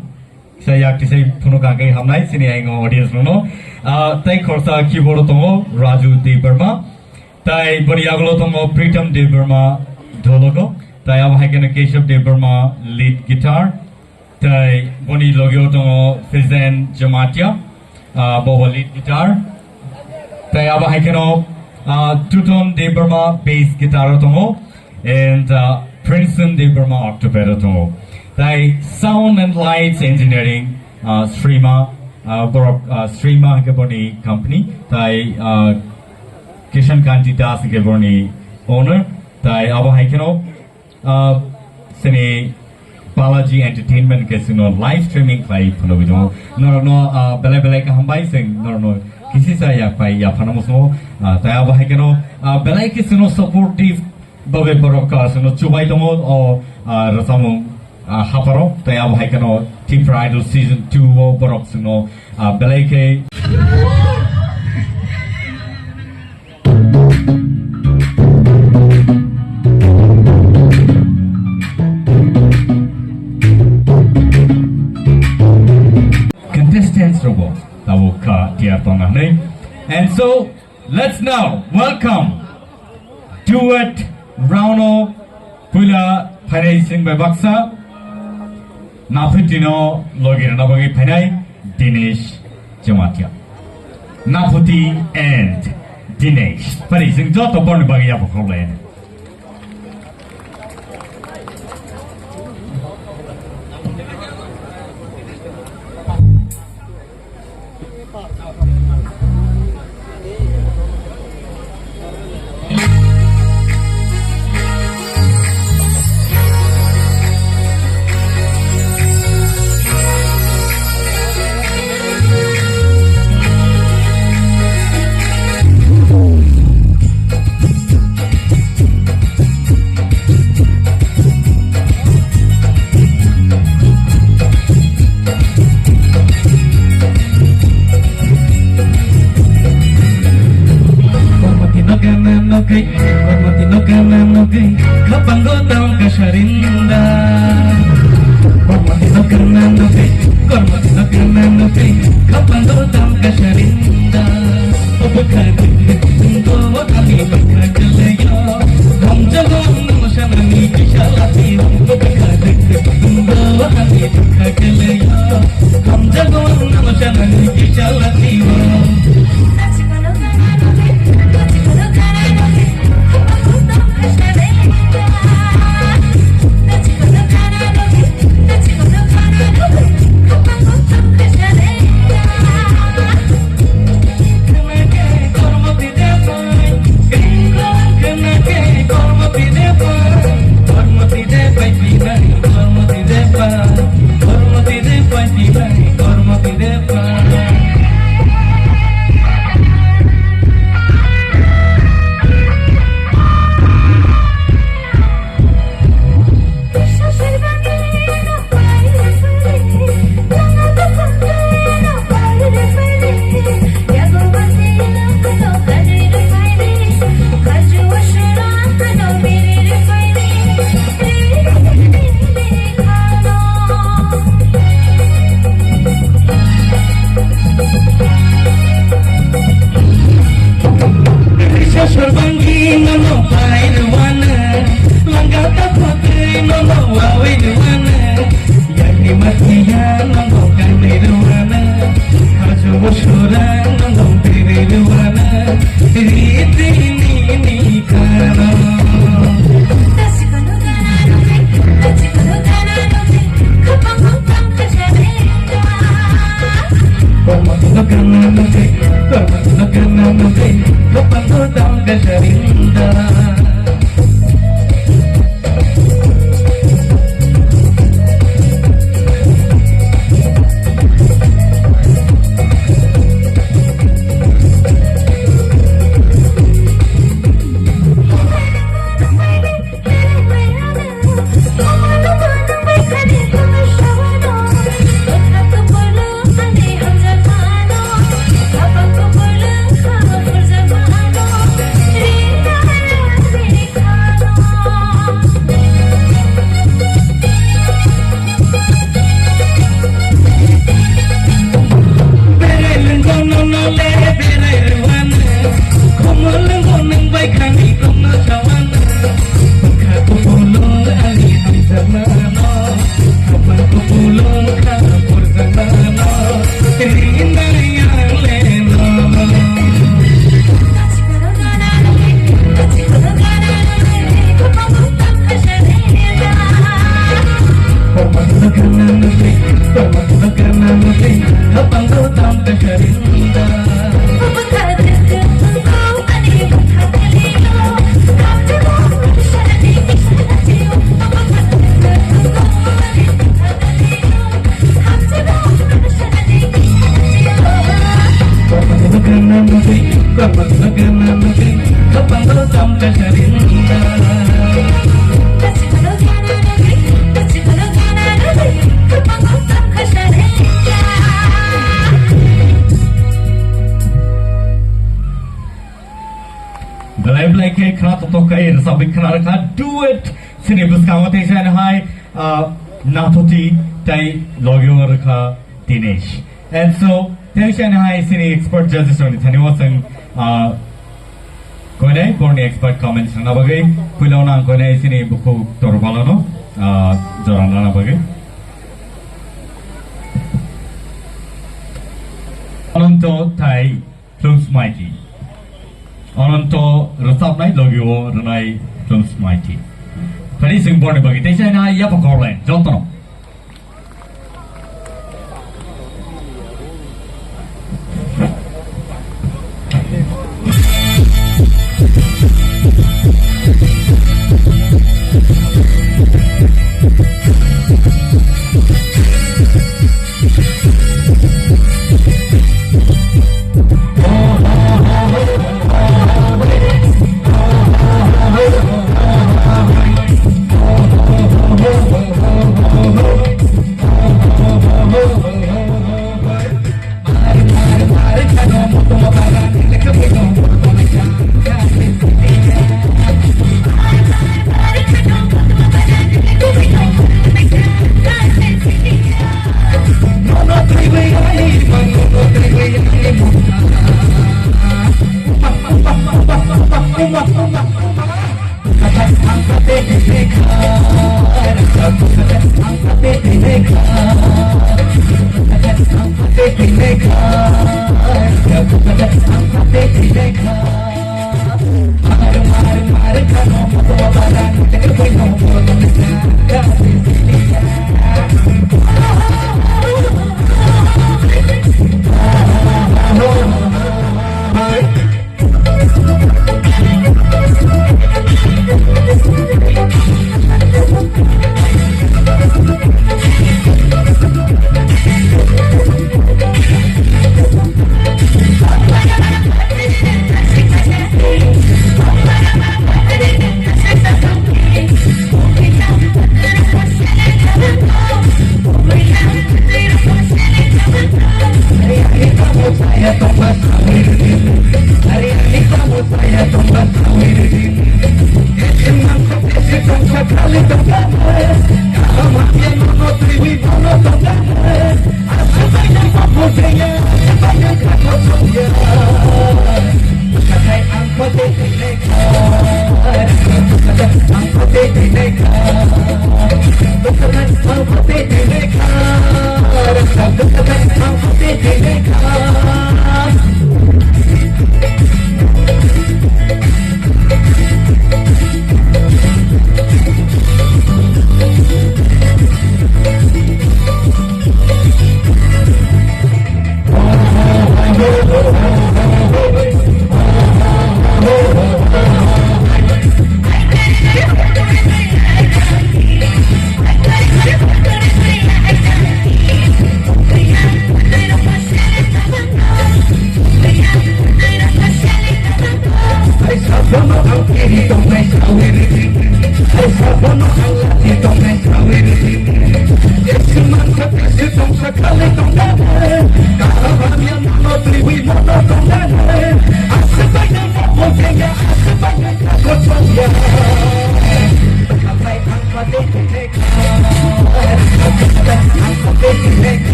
Kisa yak tisai phunuk kangkhe hamnai sini ayang audience rokno. Ah, tai khoroksa keyboard o tongo Raju Debbarma. Tai boni yagulo tongo Pritam Debbarma dholoko. Tai abo hai kheno Keshav Debbarma lead guitar. Tai boni logio tongo Fizen Jamatia, ah, bobo lead guitar. Tai abo hai kheno, ah, Tuton Debbarma bass guitar o tongo. And, ah, Princeton Debbarma octopad o tongo. Tai sound and lights engineering, ah, Srima, ah, borok, ah, Srima hwnkhe boni company. Tai, ah, Kishan Kanti Das hwnkhe boroni owner, tai abo hai kheno, ah, sini Balaji Entertainment khe chwngno live streaming khlai phunugwi tongo. Norokno, ah, belai belai khe hambai, chwng norokno kisisa yak pai yaphano muchungo, ah, tai abo hai kheno, ah, belai khe chwngno supportive bagwi borok, ah, chwngno chubai tongo o, ah, rwchapmung, ah, hapharo, tai abo hai kheno Tipra Idol season two o borok chwngno, ah, belai khe Contestants rogo tabuk kha tiar tongna hwnwi. And so, let's now welcome duet round o puila phainai sing bai baksa. Naphutino logi rwna bagwi phainai Dinesh Jamatia. Naphuti and Dinesh. Phari sing joto borni bagwi yapha khorlai. Kormoti no gana no kai, kormoti no gana no kai, kapango tang kasarinda. Kormoti no gana no kai, kormoti no gana no kai, kapango tang kasarinda. Obakha dikdik tunggo ani bakha kalayo. Hamjago ang nang sanani kisa lati. Obakha dikdik tunggo ani bakha kalayo. Hamjago ang nang sanani kisa lati. Belai belai khe khna totok kai rwchapwi khna rwkha duet sini bwskango teisa hai, ah, Nathoti tei logi o rwkha Dinesh. And so, teisa hai sini expert judges rokni thani o chwng, ah, koinai borni expert comments rwna bagwi puila o nang koinai sini bukhuk Torbalano, ah, jora nana bagwi. Ananto tai Hlumsmaiti. Ananto rwchapnai logi o rwnai Hlumsmaiti. Phani chwng borni bagwi teisa hai na yapha khoroknai jotono.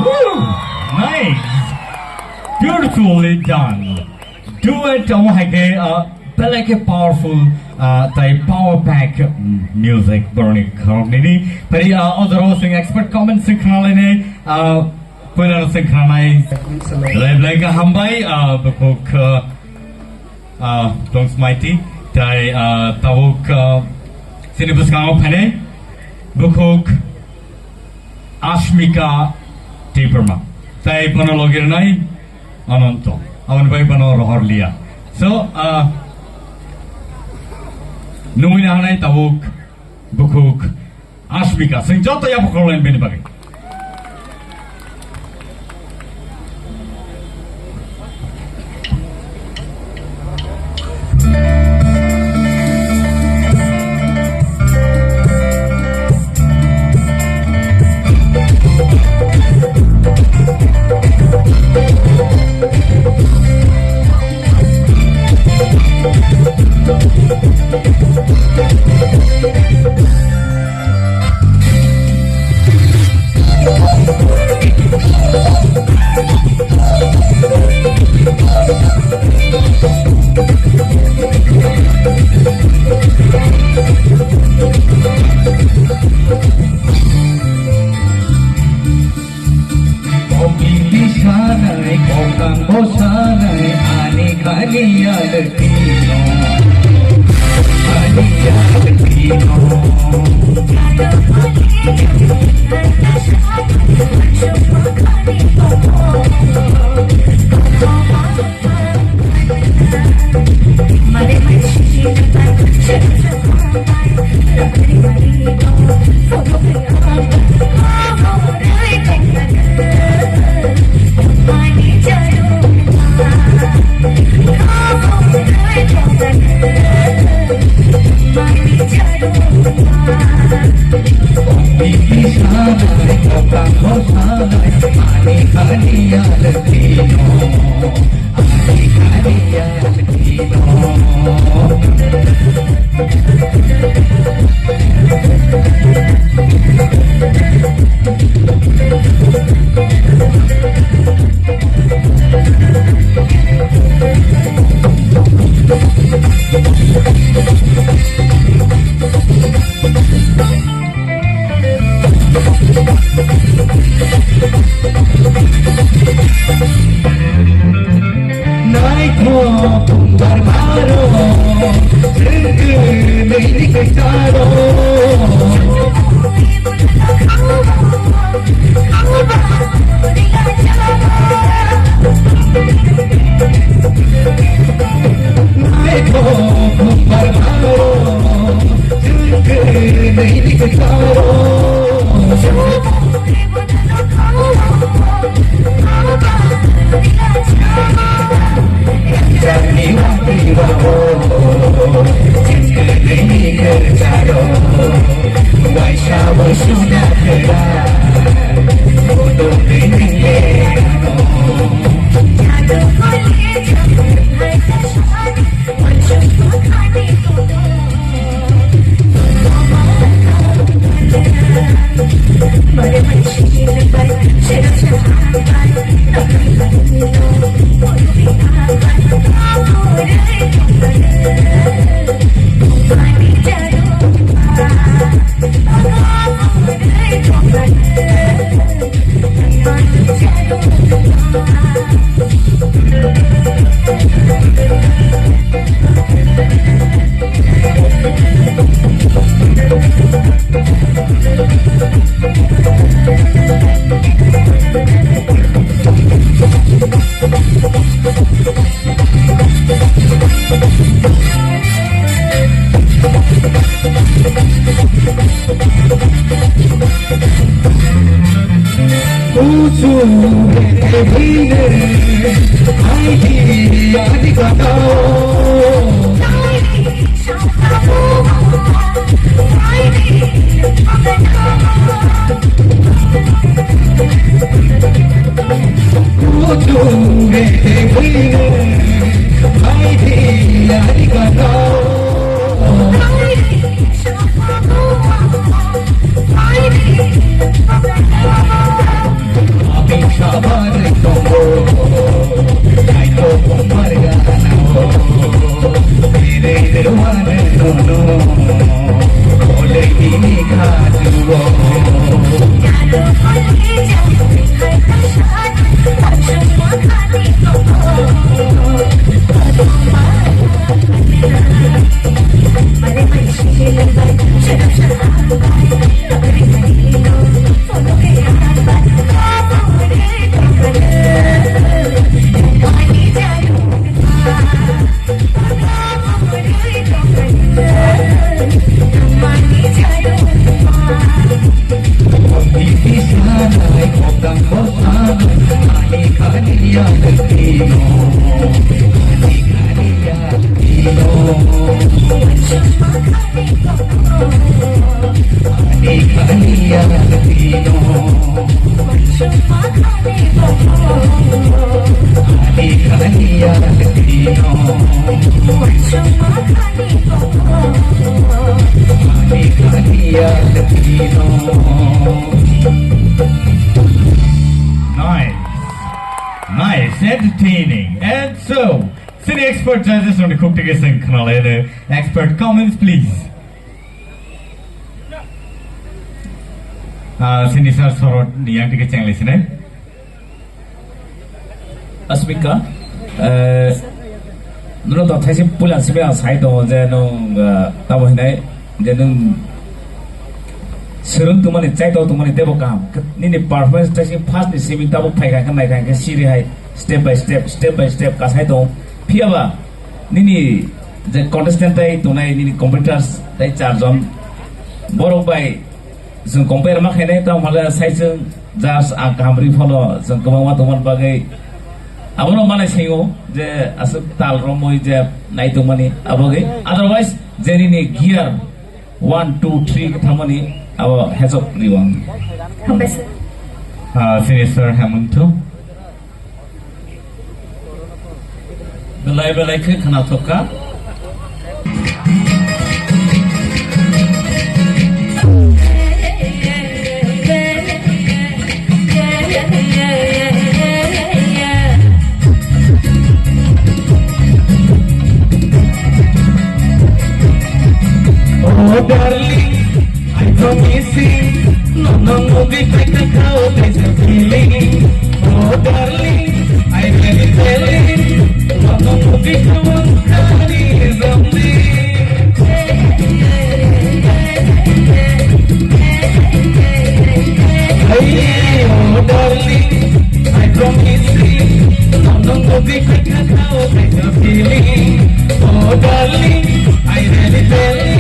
Woo! Nice! Beautifully done. Duet omo hai khe, uh, belai khe powerful, uh, tai power pack, mm, music boroni khoroknwi ni. Tari, uh, o jora o chwng expert comment se khwnalainai, uh, puila no chwng khwnanai. Belai belai khe hambai, uh, bukhuk, uh, uh, Dong Smaiti, tai, uh, tabuk, uh, chini bwskango phainai bukhuk Ashmika Debbarma. Tai bono logi rwnai Ananto. Aboni bagwi bono rohor liya. So, uh, nungwi nahanai tabuk bukhuk Ashmika. Chwng joto yapha khoroknai bini bagwi. Kopili sanai, kokang bo sanai, ani khani yaltino, khani yaltino. Nice. Nice. Entertaining. And so, sini expert judges rokni khuk tike seng khnalaino. Expert comments, please. Ah, sini sir sorot ni yang tike chenglai sinai. Asmika, eh, nono to thaise puila sibe ang sai tongo je nwng, eh, tamo hinai je nwng swrwng tongmani, chaito tongmani teibo kaham. Nini performance thaise first ni simi tabuk phai kha khe nai kha khe siri hai step by step, step by step kasai tongo. Phiyaba nini je contestant tai tongnai nini competitors tai charjon borok bai Chwng compare ma khainai tamo hwnle sai chwng just ang kaham ri phano chwng kwbangma tongmani bagwi abono manai singo je aswk tal romwi je nai tongmani abogwi. Otherwise je nini gear one, two, three khe thangmani abo hechok riwang. Hambai sir. Ah, sini sir Hemanto. Belai belai khe khnathok kha. Oh darling, I promising, no, no, no, be back to cow, there's a feeling. Oh, darling, I really telling, no, no, no, be cow, carry from me. Hey, oh, darling, I promising, no, no, no, be back to cow, there's a feeling. Oh, darling, I really telling,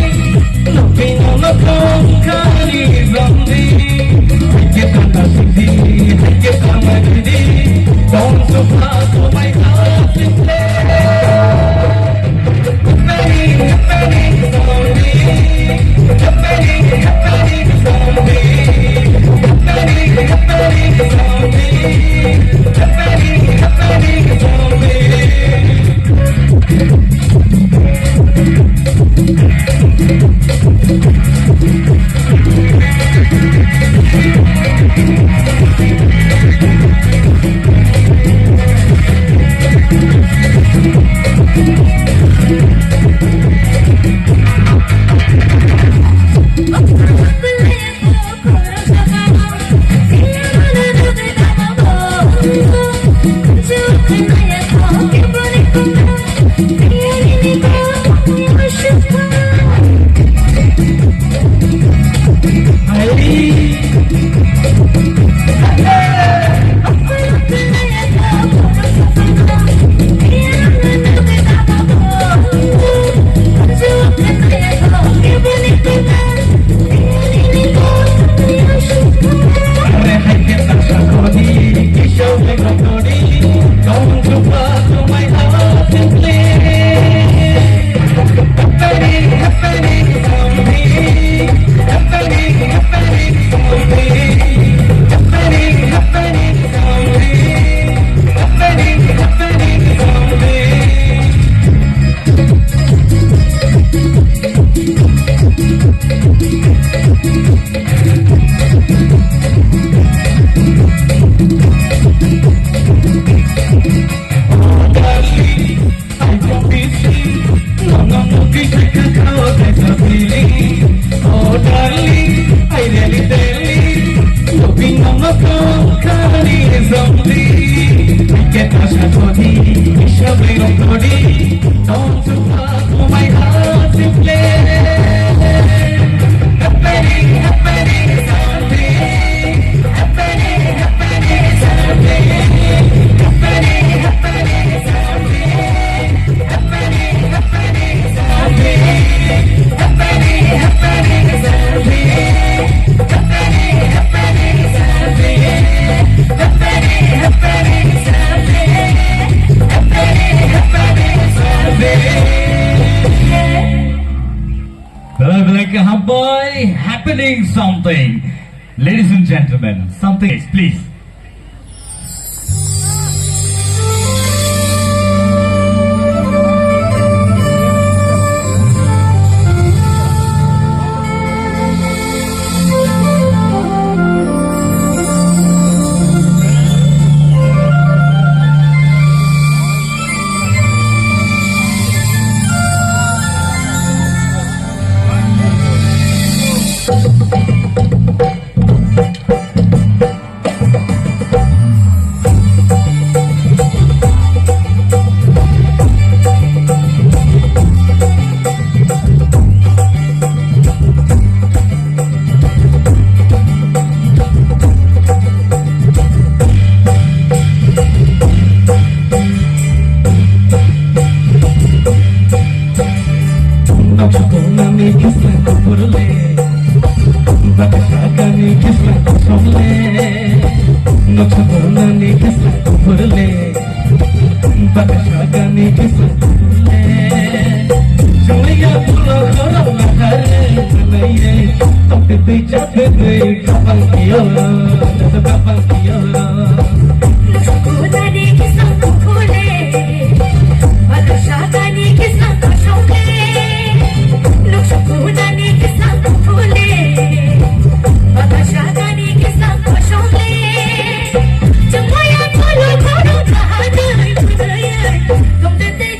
Belai belai kaham bai, happening something. Ladies and gentlemen, something is, please. Noksa bonani kisla kuphurle, baksa gani kisla kuphurle. Noksa bonani kisla kuphurle, baksa gani kisla kuphurle. Chungliya pulo khorok naharle, chungliya tokte twi chakte twi. Kapang kiyoro, jadu kapang kiyoro. Noksa bonani kisla kuphurle, baksa gani kisla kuphurle. Noksa bonani kisla kuphurle, baksa gani kisla kuphurle. Chungliya pulo khorok naharle, chungliya tokte twi.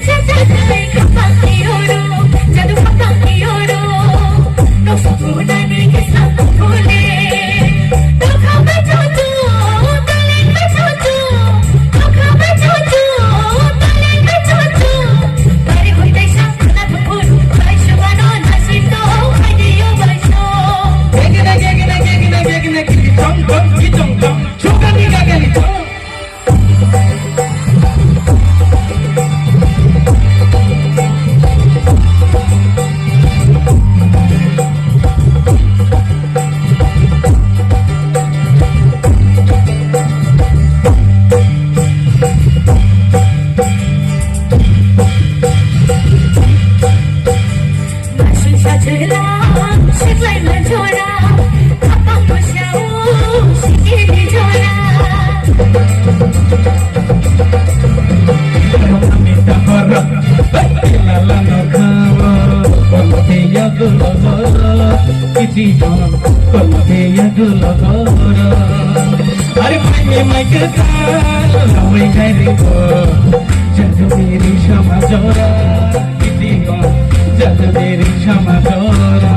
Are mai mai ke ta, lawai kai ri bo, jadu meri sama jora. Jadu meri sama jora.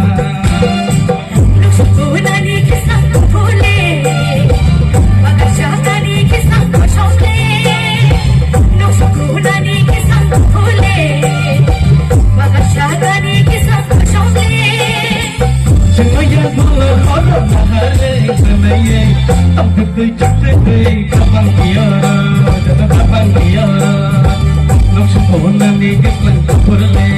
Chungliya pulo khorok naharle, chungliya tokte twi chakte twi. Kapang kiyoro, jadu kapang kiyoro. Noksa bonani kisla kuphurle.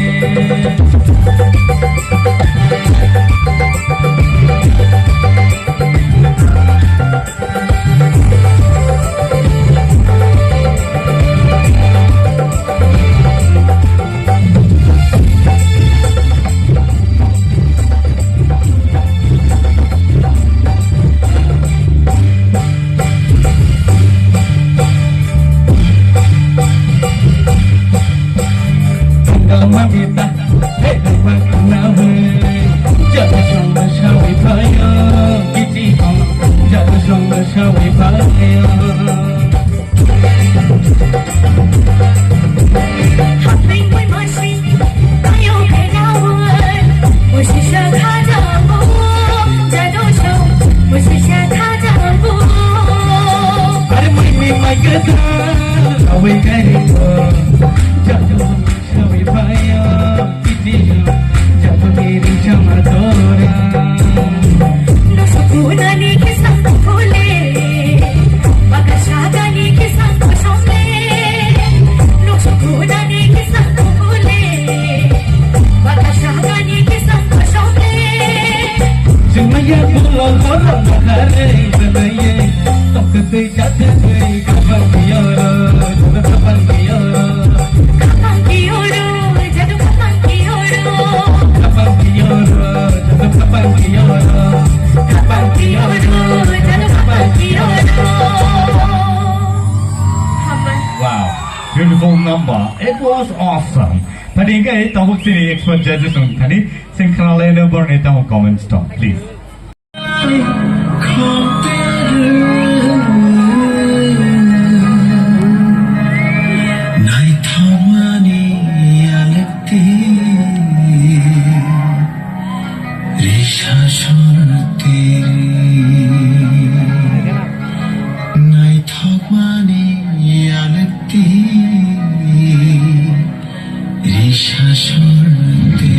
Wow, beautiful number. It was awesome. Thani hingke tabuk chini expert judges wng thani sing khnalaino borni tamo comments tong, please. Naithokmani alekti risa sorti naithokmani alekti risa sorti.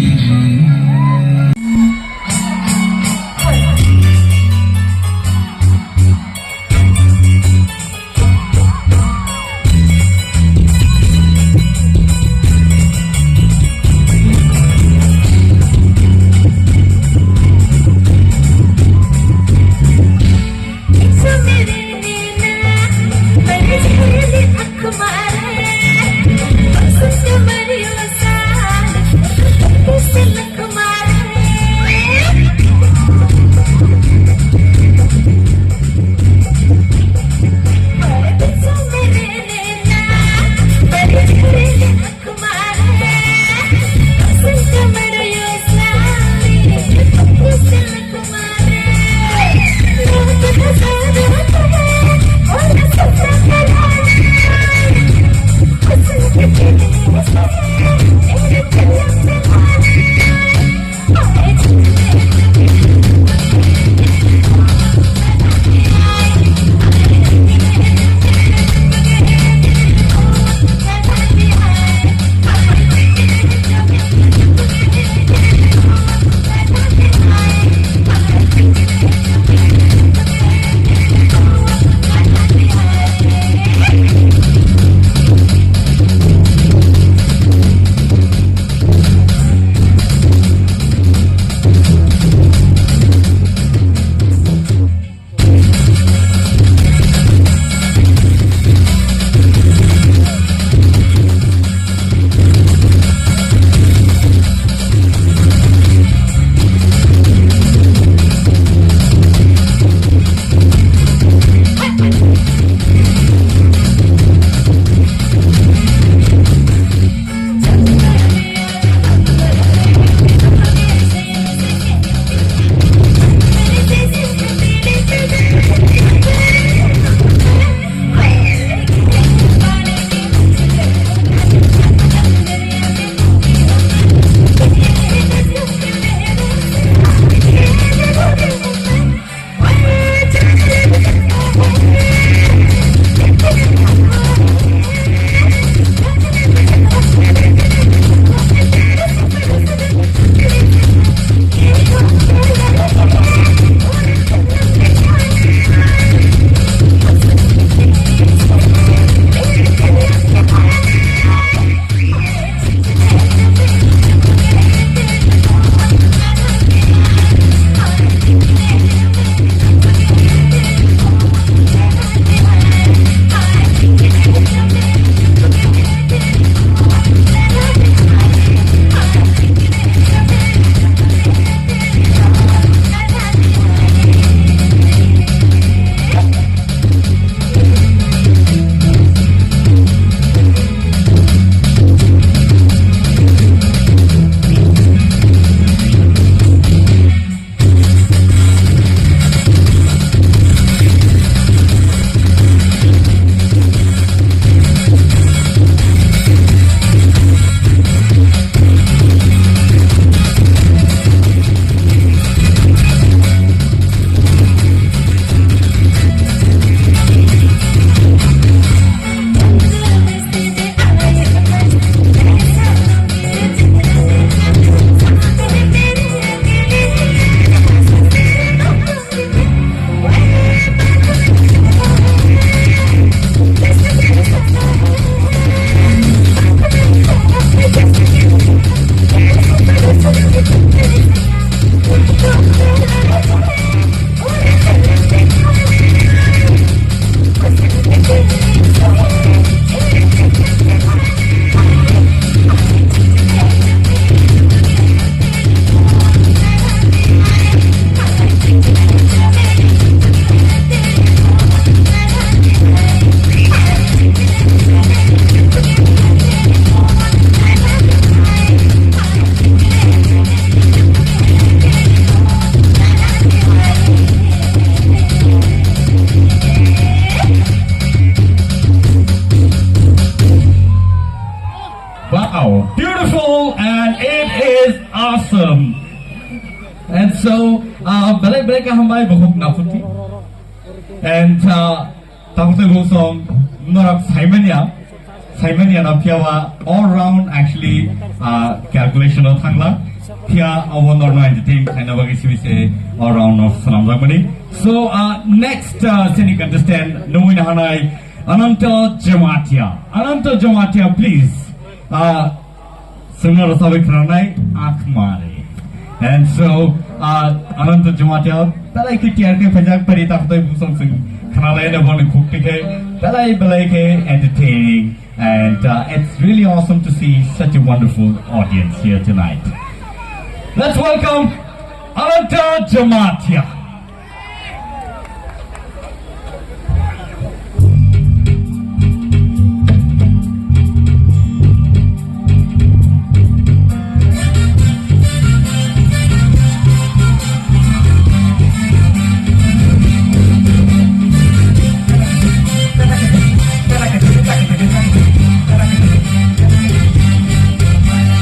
Awesome. And so, uh, belai belai kaham bai bukhuk naputi. And, uh, Takhuk tei bukhuk song norok saimanya, saimanya no phiya ba all round actually, uh, calculation o thangla. Phiya abo norno entertain khaina bagwi simi se all round no swnamjakmani. So, uh, next, uh, sini contestant nungwi na hanai Ananta Jamatia. Ananta Jamatia, please. Uh, Sengno rwchapwi khwnanai Akhmare. And so, uh, Ananta Jamatia, belai khe tiyar khe phaijak pari takhuk tei bukhuk song khwnalaina boni khuk tikhe, belai belai khe entertaining. And, uh, it's really awesome to see such a wonderful audience here tonight. Let's welcome Ananta Jamatia.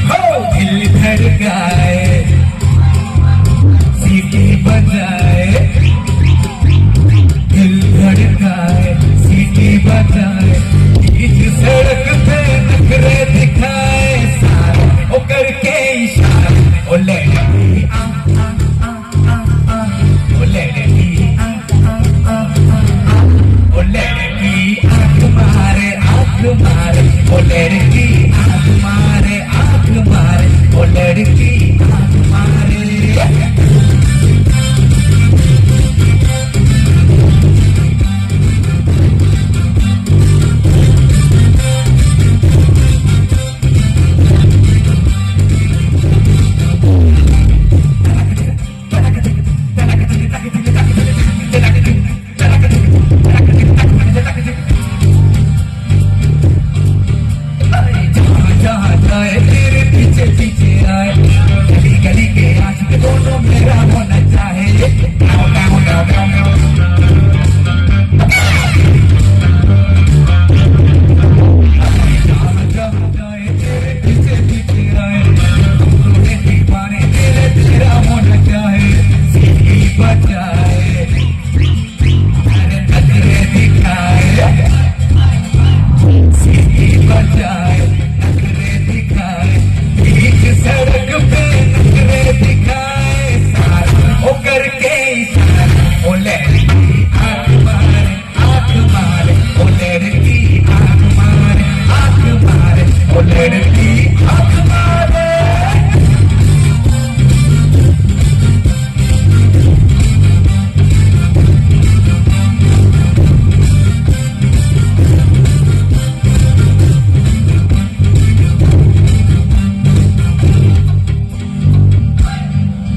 Ho, dil dhadkaye, सीटी बजाए, दिल धड़काए, सीटी बजाए, बीच सड़क पे नखरे दिखाए सारे, ओ करके इशारे, ओ लड़की, आ, आ, आ, आ, आ, ओ लड़की, आ, आ, आ, आ, आ, ओ लड़की, आंख मारे, आंख मारे, ओ लड़की, आंख मारे, आंख मारे, ओ लड़की, आंख मारे। जहाँ जहाँ जाए तेरे पीछे पीछे आए, गली गली के आशिक दोनों मेरा होना चाहे। जहाँ जहाँ जाए तेरे पीछे पीछे आए, हम तो है दीवाने, तेरे तेरा होना चाहे। सीटी बजाए, अरे नखरे दिखाए, सीटी बजाए, नखरे दिखाए, बीच सड़क पे नखरे दिखाए, सारा ओ करके इशारा, ओ लड़की आंख मारे, आंख मारे, ओ लड़की आंख मारे, आंख मारे, ओ लड़की आंख मारे।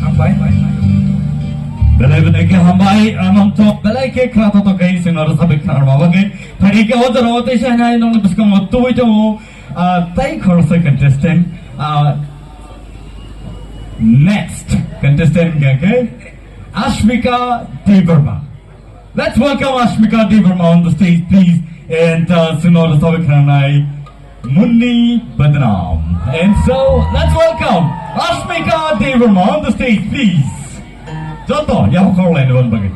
Hambai. Belai belai khe hambai, Ananta. Belai khe khna to to khe sengno rwchapwi khna rwma bagwi. Phaidi khe o jora o teisa hinai nongni bwskango tubui tongo, ah, tai khoroksa contestant, ah, next contestant hwnkha khe Ashmika Debbarma. Let's welcome Ashmika Debbarma on the stage, please. And, uh, sengno rwchapwi khwnanai Munni Badnam. And so, let's welcome Ashmika Debbarma on the stage, please. Joto, yaphang khoroknai nukna bagwi.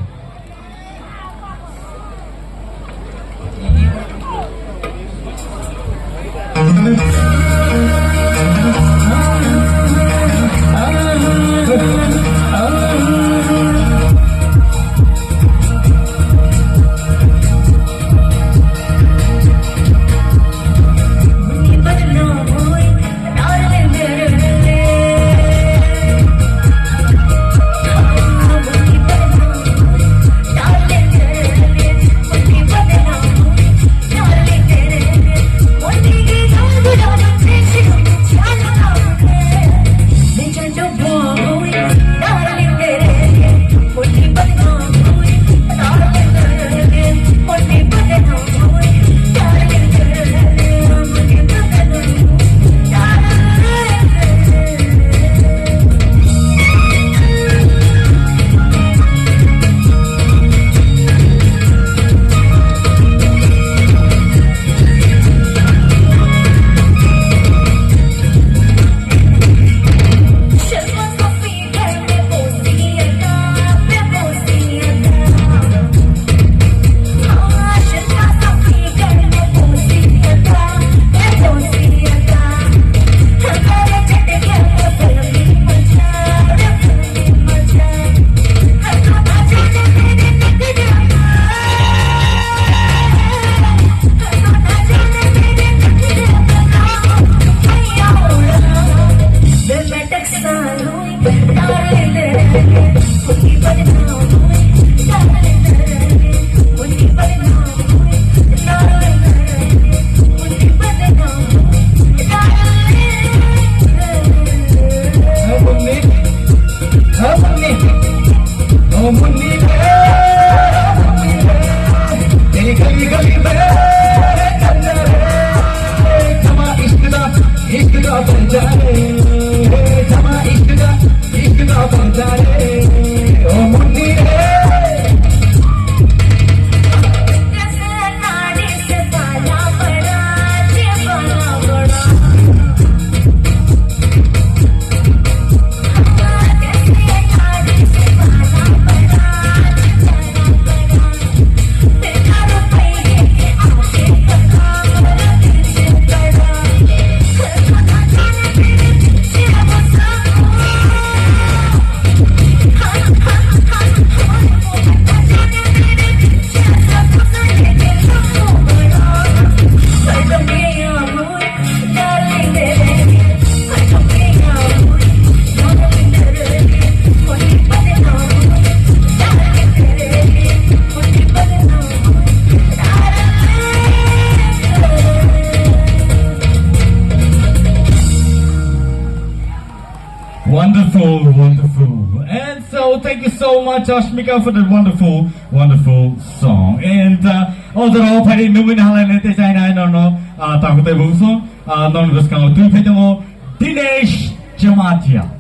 So wonderful. And so thank you so much, Ashmika, for that wonderful, wonderful song. And uh, also, hope I didn't know in Halai Nete China, I don't know. Uh, Takutai Bungsong, uh, non Buskang, Tui Petango, Dinesh Jamatia.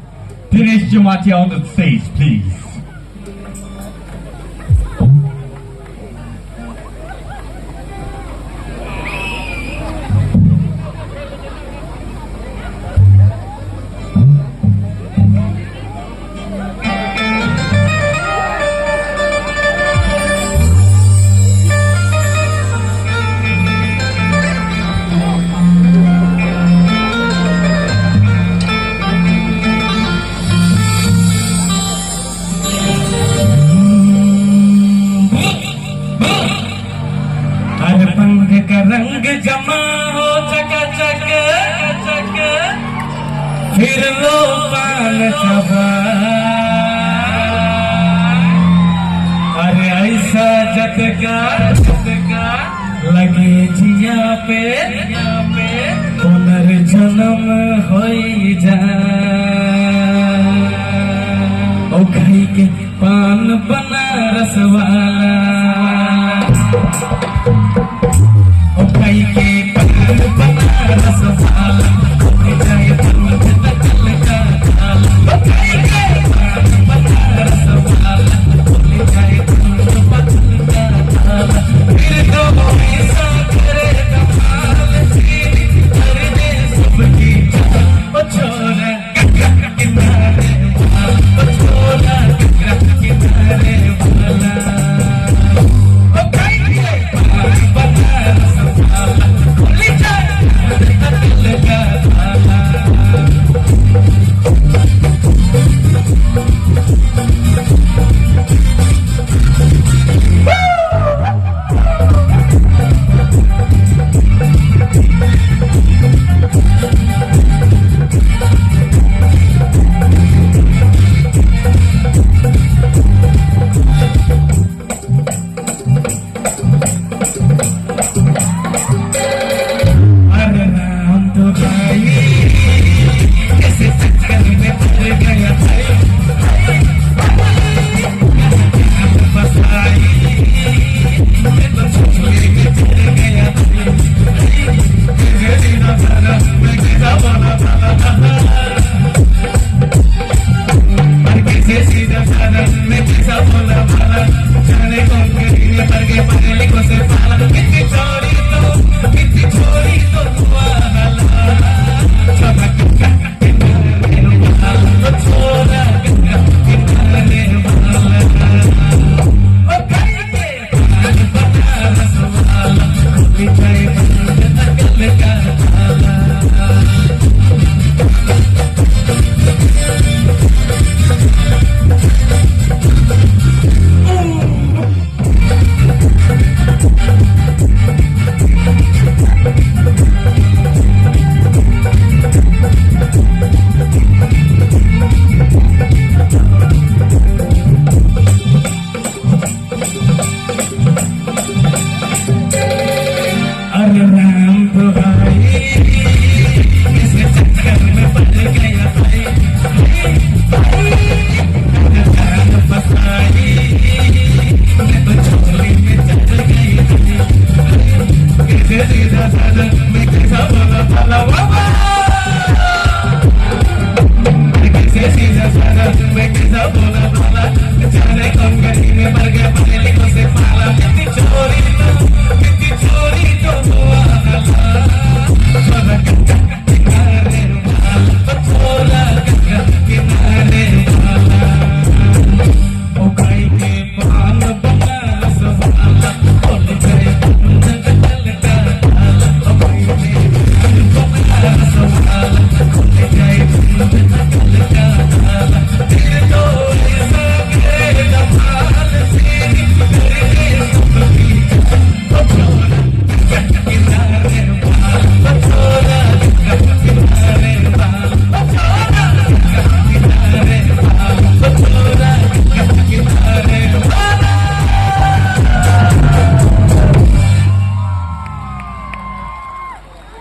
Dinesh Jamatia on the stage, please. अरे पंख का रंग जमा हो चकाचक, फिर लो पान चबा। अरे ऐसा झटका, झटका लगे जिया पे, जिया पे पुनर्जन्म होई जा। ओ खाई के पान बनारस वाला, ओ खाई के पान बनारस वाला, ओ जाए पंडित कलकत्ता वाला, ओ खाई के पान बनारस वाला, ओ जाए पंडित कलकत्ता वाला। फिर तो ऐसा करे कमाल, तेरी कर दे सबकी जान, ओ छोरा। अरे राम तो भाई, कैसे चक्कर में पड़ गया भाई। अरे राम तो भाई, किस चक्कर में पड़ गया भाई, भाई, भाई, अरे जान फसाई, मैं तो झोली में चढ़ गई थी, कैसे सीधा साधा, मैं कैसा भोला भाला बाबा।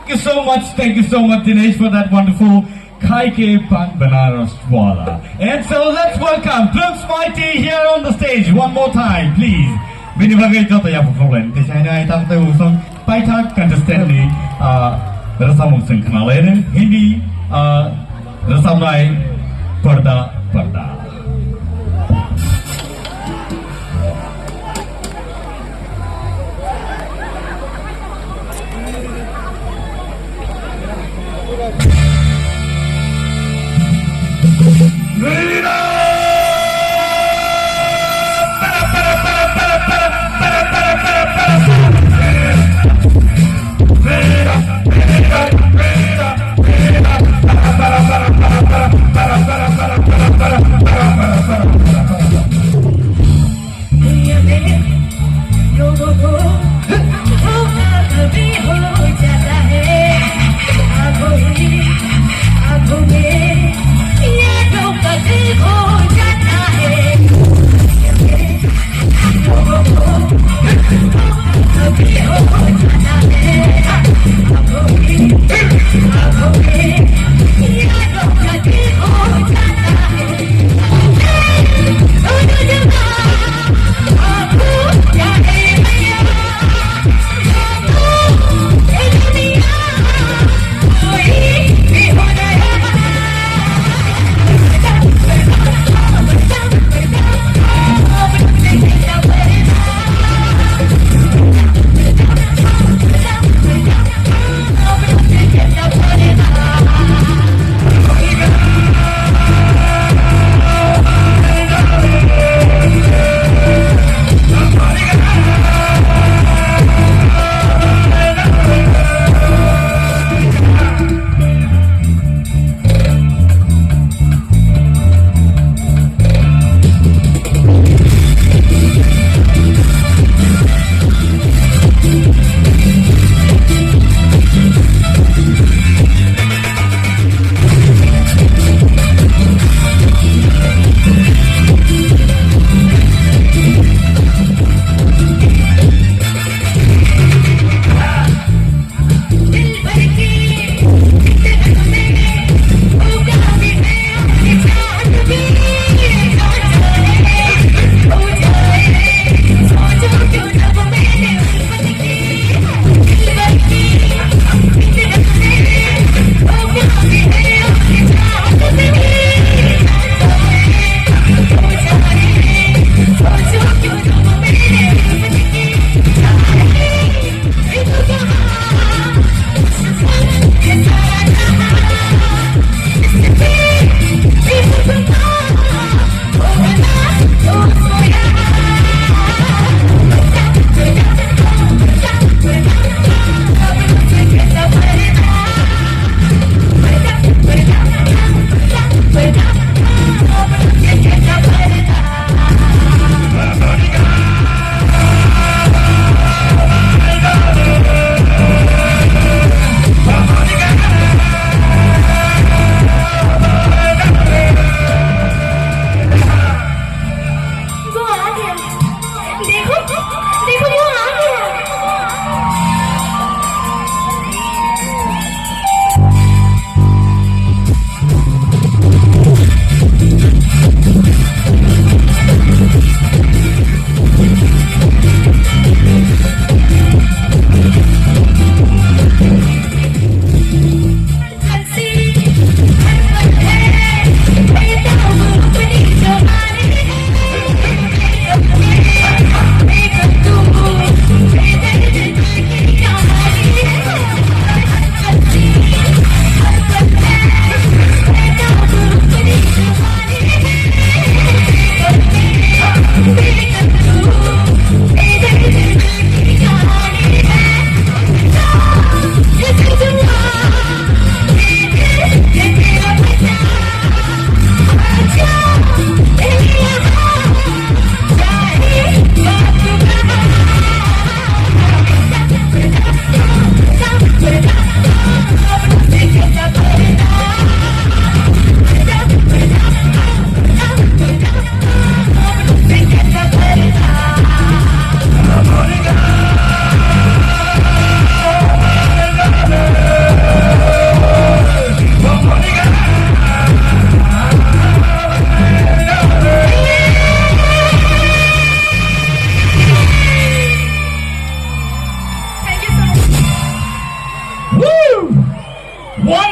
Thank you so much, thank you so much, Dinesh, for that wonderful Khai ke Bang Banaras Wala. And so let's welcome Drums Mighty here on the stage one more time, please. Bini bagwi joto yapha khoblen. Tei saino ai tamo tei usong paithak contestant ni, ah, rwchapmung chwng khna lai rw. Hindi, ah, rwchapnai Parda Parda.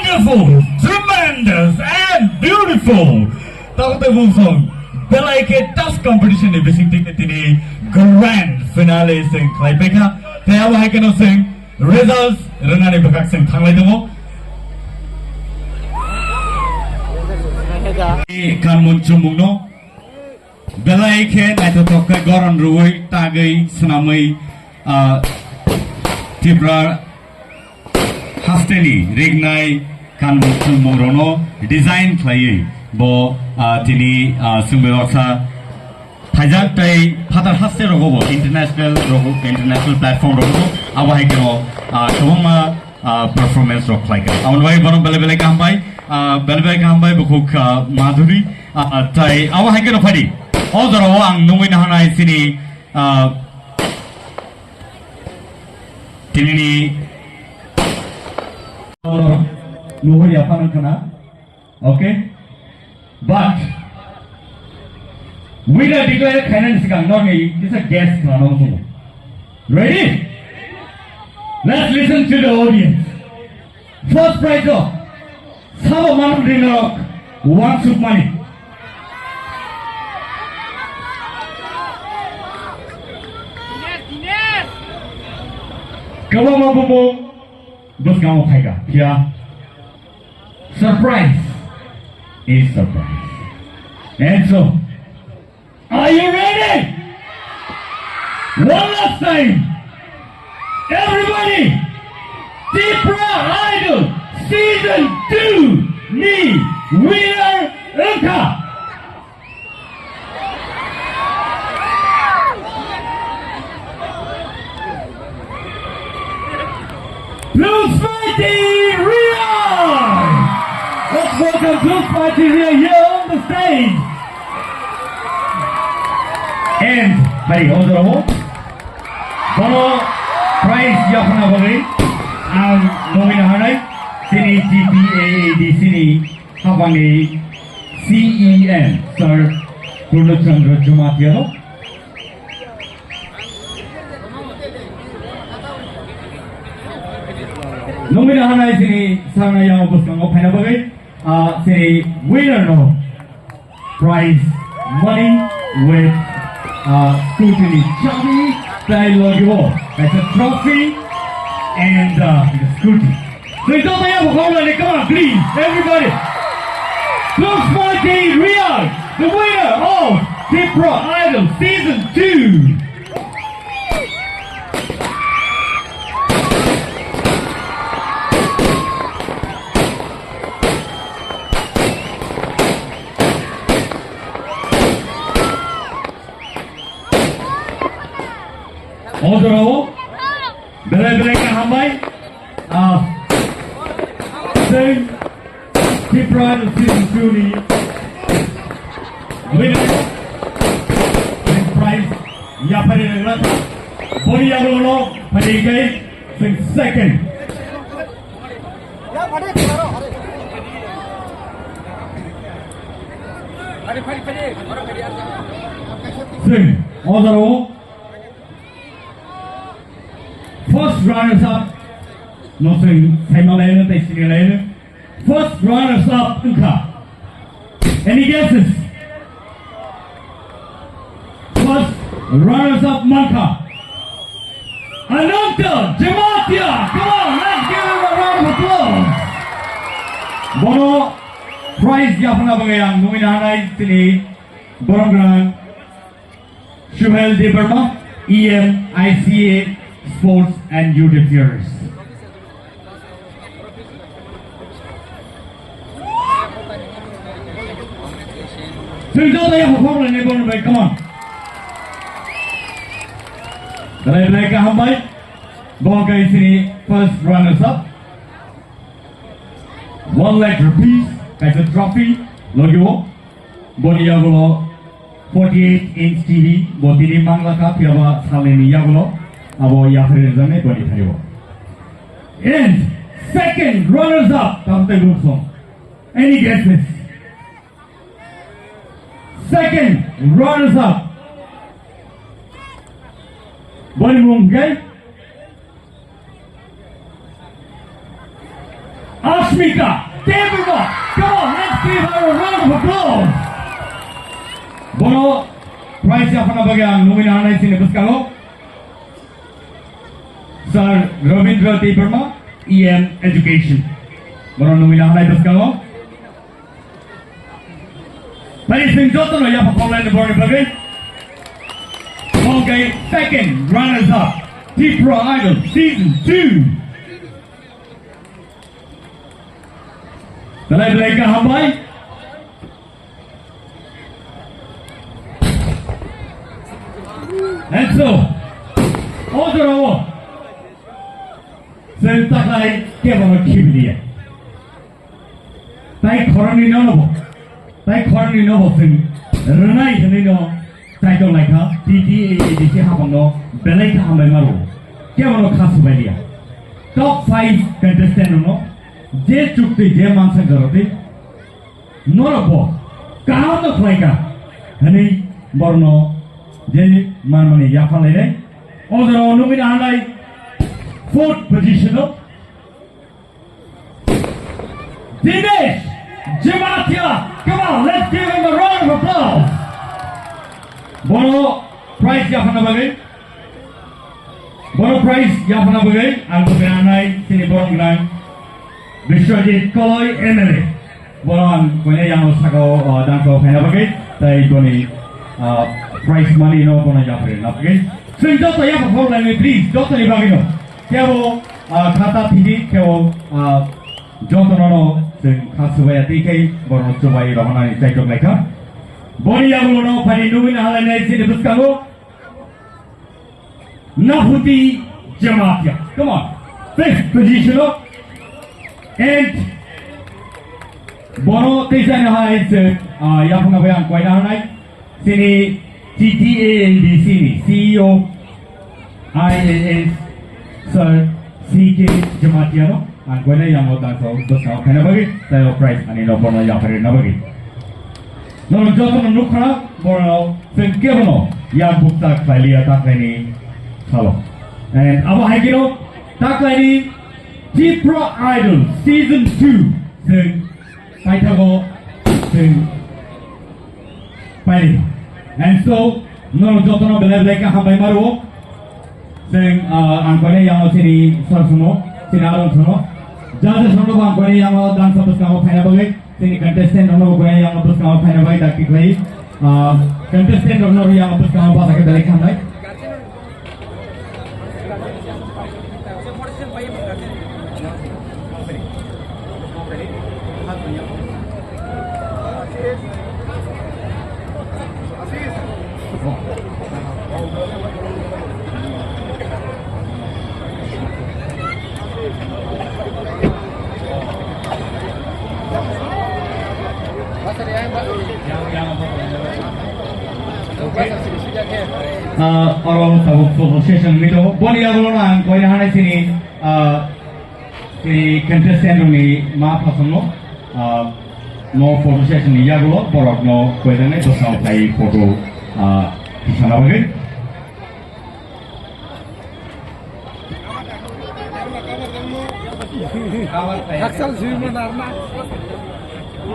Beautiful, tremendous and beautiful. Tamo tei bung song belai khe tough competition ni bising twi tini grand finale sing khlai paikha. Tei abo hai kheno sing results rwnani bwkhak sing thanglai tongo. Kanmung chumung no belai khe naithothok khe goron rwui tagwi swnamwi, ah, Tripura hasteni rignai kanmung chumung rokno design khlaiwi bo, ah, tini, ah, chwngbai baksa phaijak tei phatar haste rogo bo international rogo, international platform rogo abo hai kheno, ah, kwbangma ah, performance rok khlai kha. Aboni bagwi bono belai belai kaham bai, ah, belai belai kaham bai bukhuk, ah, Madhuri, ah, tei abo hai kheno phaidi. O jorao ang nungwi nahanai chini, ah, tinini nuhuri aphano khna. Okay? But winner declare khainani swkang norni kisa guess khlana muchungo. Ready? Let's listen to the audience. First prize o sabo manwi rinok wansukmani. Kwbangma bumung bwskango phaikha, phiya surprise is surprise. And so, are you ready? One last time, everybody, Tipra Idol Season two ni winner wngkha. Blue Mighty Real! Let's welcome Blue Mighty Real here on the stage. And, hai, o jorao bono prize yaphana bagwi ang nungwi nahanai chini T P A A D C ni Habangni C E M, Sir Purno Chandra Jamatia no. Nungwi nahanai chini sana yang bwskango phaina bagwi, ah, chini winner no prize money with, ah, scooty ni chabi tei logo kaisa trophy and, ah, scooty. Please don't have a hold on it. Come on, please, everybody. Blue Mighty Real, the winner of Tipra Idol Season two. O jorao belai belai khe hambai. Ah, tei Tipra Season two ni winner, tei prize yaphari rwgwlak. Boni yagulo no phai khe tei second. Tei o jorao first runners up no chwng saimalaino tei sinilaiano. First runners up wngkha. Any guesses? First runners up mankha Ananta Jamatia. Come on, let's give him a round of applause. Bono prize yaphana bagwi ang nungwi nahanai chini borom gwnang Suhel Debbarma, E M, I C A, Sports and Youth Affairs. Chwng joto ya perform lainai bono bai, come on. Belai belai kaham bai. Bo khe chini first runners up. One lakh rupees kaisa trophy logi o. Boni yagulo forty-eight inch T V bo tini mangla kha, phiyaba salnini yagulo abo yaphari rwjaknai boni thani o. And second runners up, Tamtei Group song. Any guesses? Second runners up. Boni mung khe? Pika, Debrima, come on, let's give her a round of applause. Bono prize yaphana bagwi ang nugwi naharnai chini bwskango Sir Rabindra Debbarma, E M Education. Bono nugwi naharnai bwskango. Tei chwng jotono yapha khlainai borokni bagwi. Omo khe second runners up, Tipra Idol Season two. Belai belai kaham bai. And so, o jorao chwng taklai kebono khibilia. Tai khoroknwi no bo, tai khoroknwi no bo chwng rwnai hwnwi no chaitok lai kha, T T A A D C hapang no belai kha hambai ma rwo. Kebono kha swbai liya. Top five contestant rok no je chukti je mansak jorotwi norok bo kaham no khlai kha hwnwi borok no je manmani yapha lainai. O jorao nugwi naharnai fourth position o Dinesh Jamatia, come on, let's give him a round of applause. Bono prize yaphana bagwi, bono prize yaphana bagwi, ang to beranai sini borong nang Biswajit Koloi M L A. Bono ang koine yang saka o, uh, dangko khaina bagwi, tai boni, uh, prize money no bono yaphari na bagwi. Sing joto yapha phone line, please, joto ni bagwi no. Kebo, ah, khata thidi, kebo, ah, jotono no chwng kha swbaiya twi khai borokno chubai rohornani chaitok lai kha. Boni yagulono phani nugwi nahalainai chini bwskango Naphuti Jamatia. Come on. Fifth position o. And bono teisa no hai se, ah, yaphangno bai ang koina hanai. Chini T T A A D C ni C E O I A S Sir C K Jamatia no ang koina yango dangko bwskango khaina bagwi tei o prize ani no bono yapharina bagwi. Norok joto no nukha bono chwng kebono yak bukta khlailiya taklaini salo. And abo hai kino taklaini Tipra Idol Season two chwng paithago chwng Pairi. And so, norok jotono belai belai khe hambai ma rwo. Chwng, ah, ang koine yango chini sir sono, chini arong sono. Judges rokno bo ang koine yango dangsa bwskango phaina bagwi, chini contestant rokno bo koine yango bwskango phaina bagwi dakti khlai. Ah, contestant rokno yango bwskango basa khe belai khe hambai. Ah, oro tabuk photo session wngwi tongo. Boni yagulo no ang koine hanai sini, ah, sini contestant rokni ma phasongno, ah, no photo session ni yagulo borokno koijaknai bwskango phai photo, ah, tisana bagwi. Hakchal sui mo narna.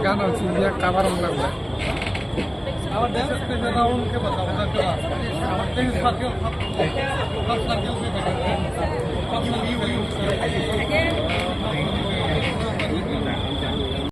Gana sui ya kabar mo narna.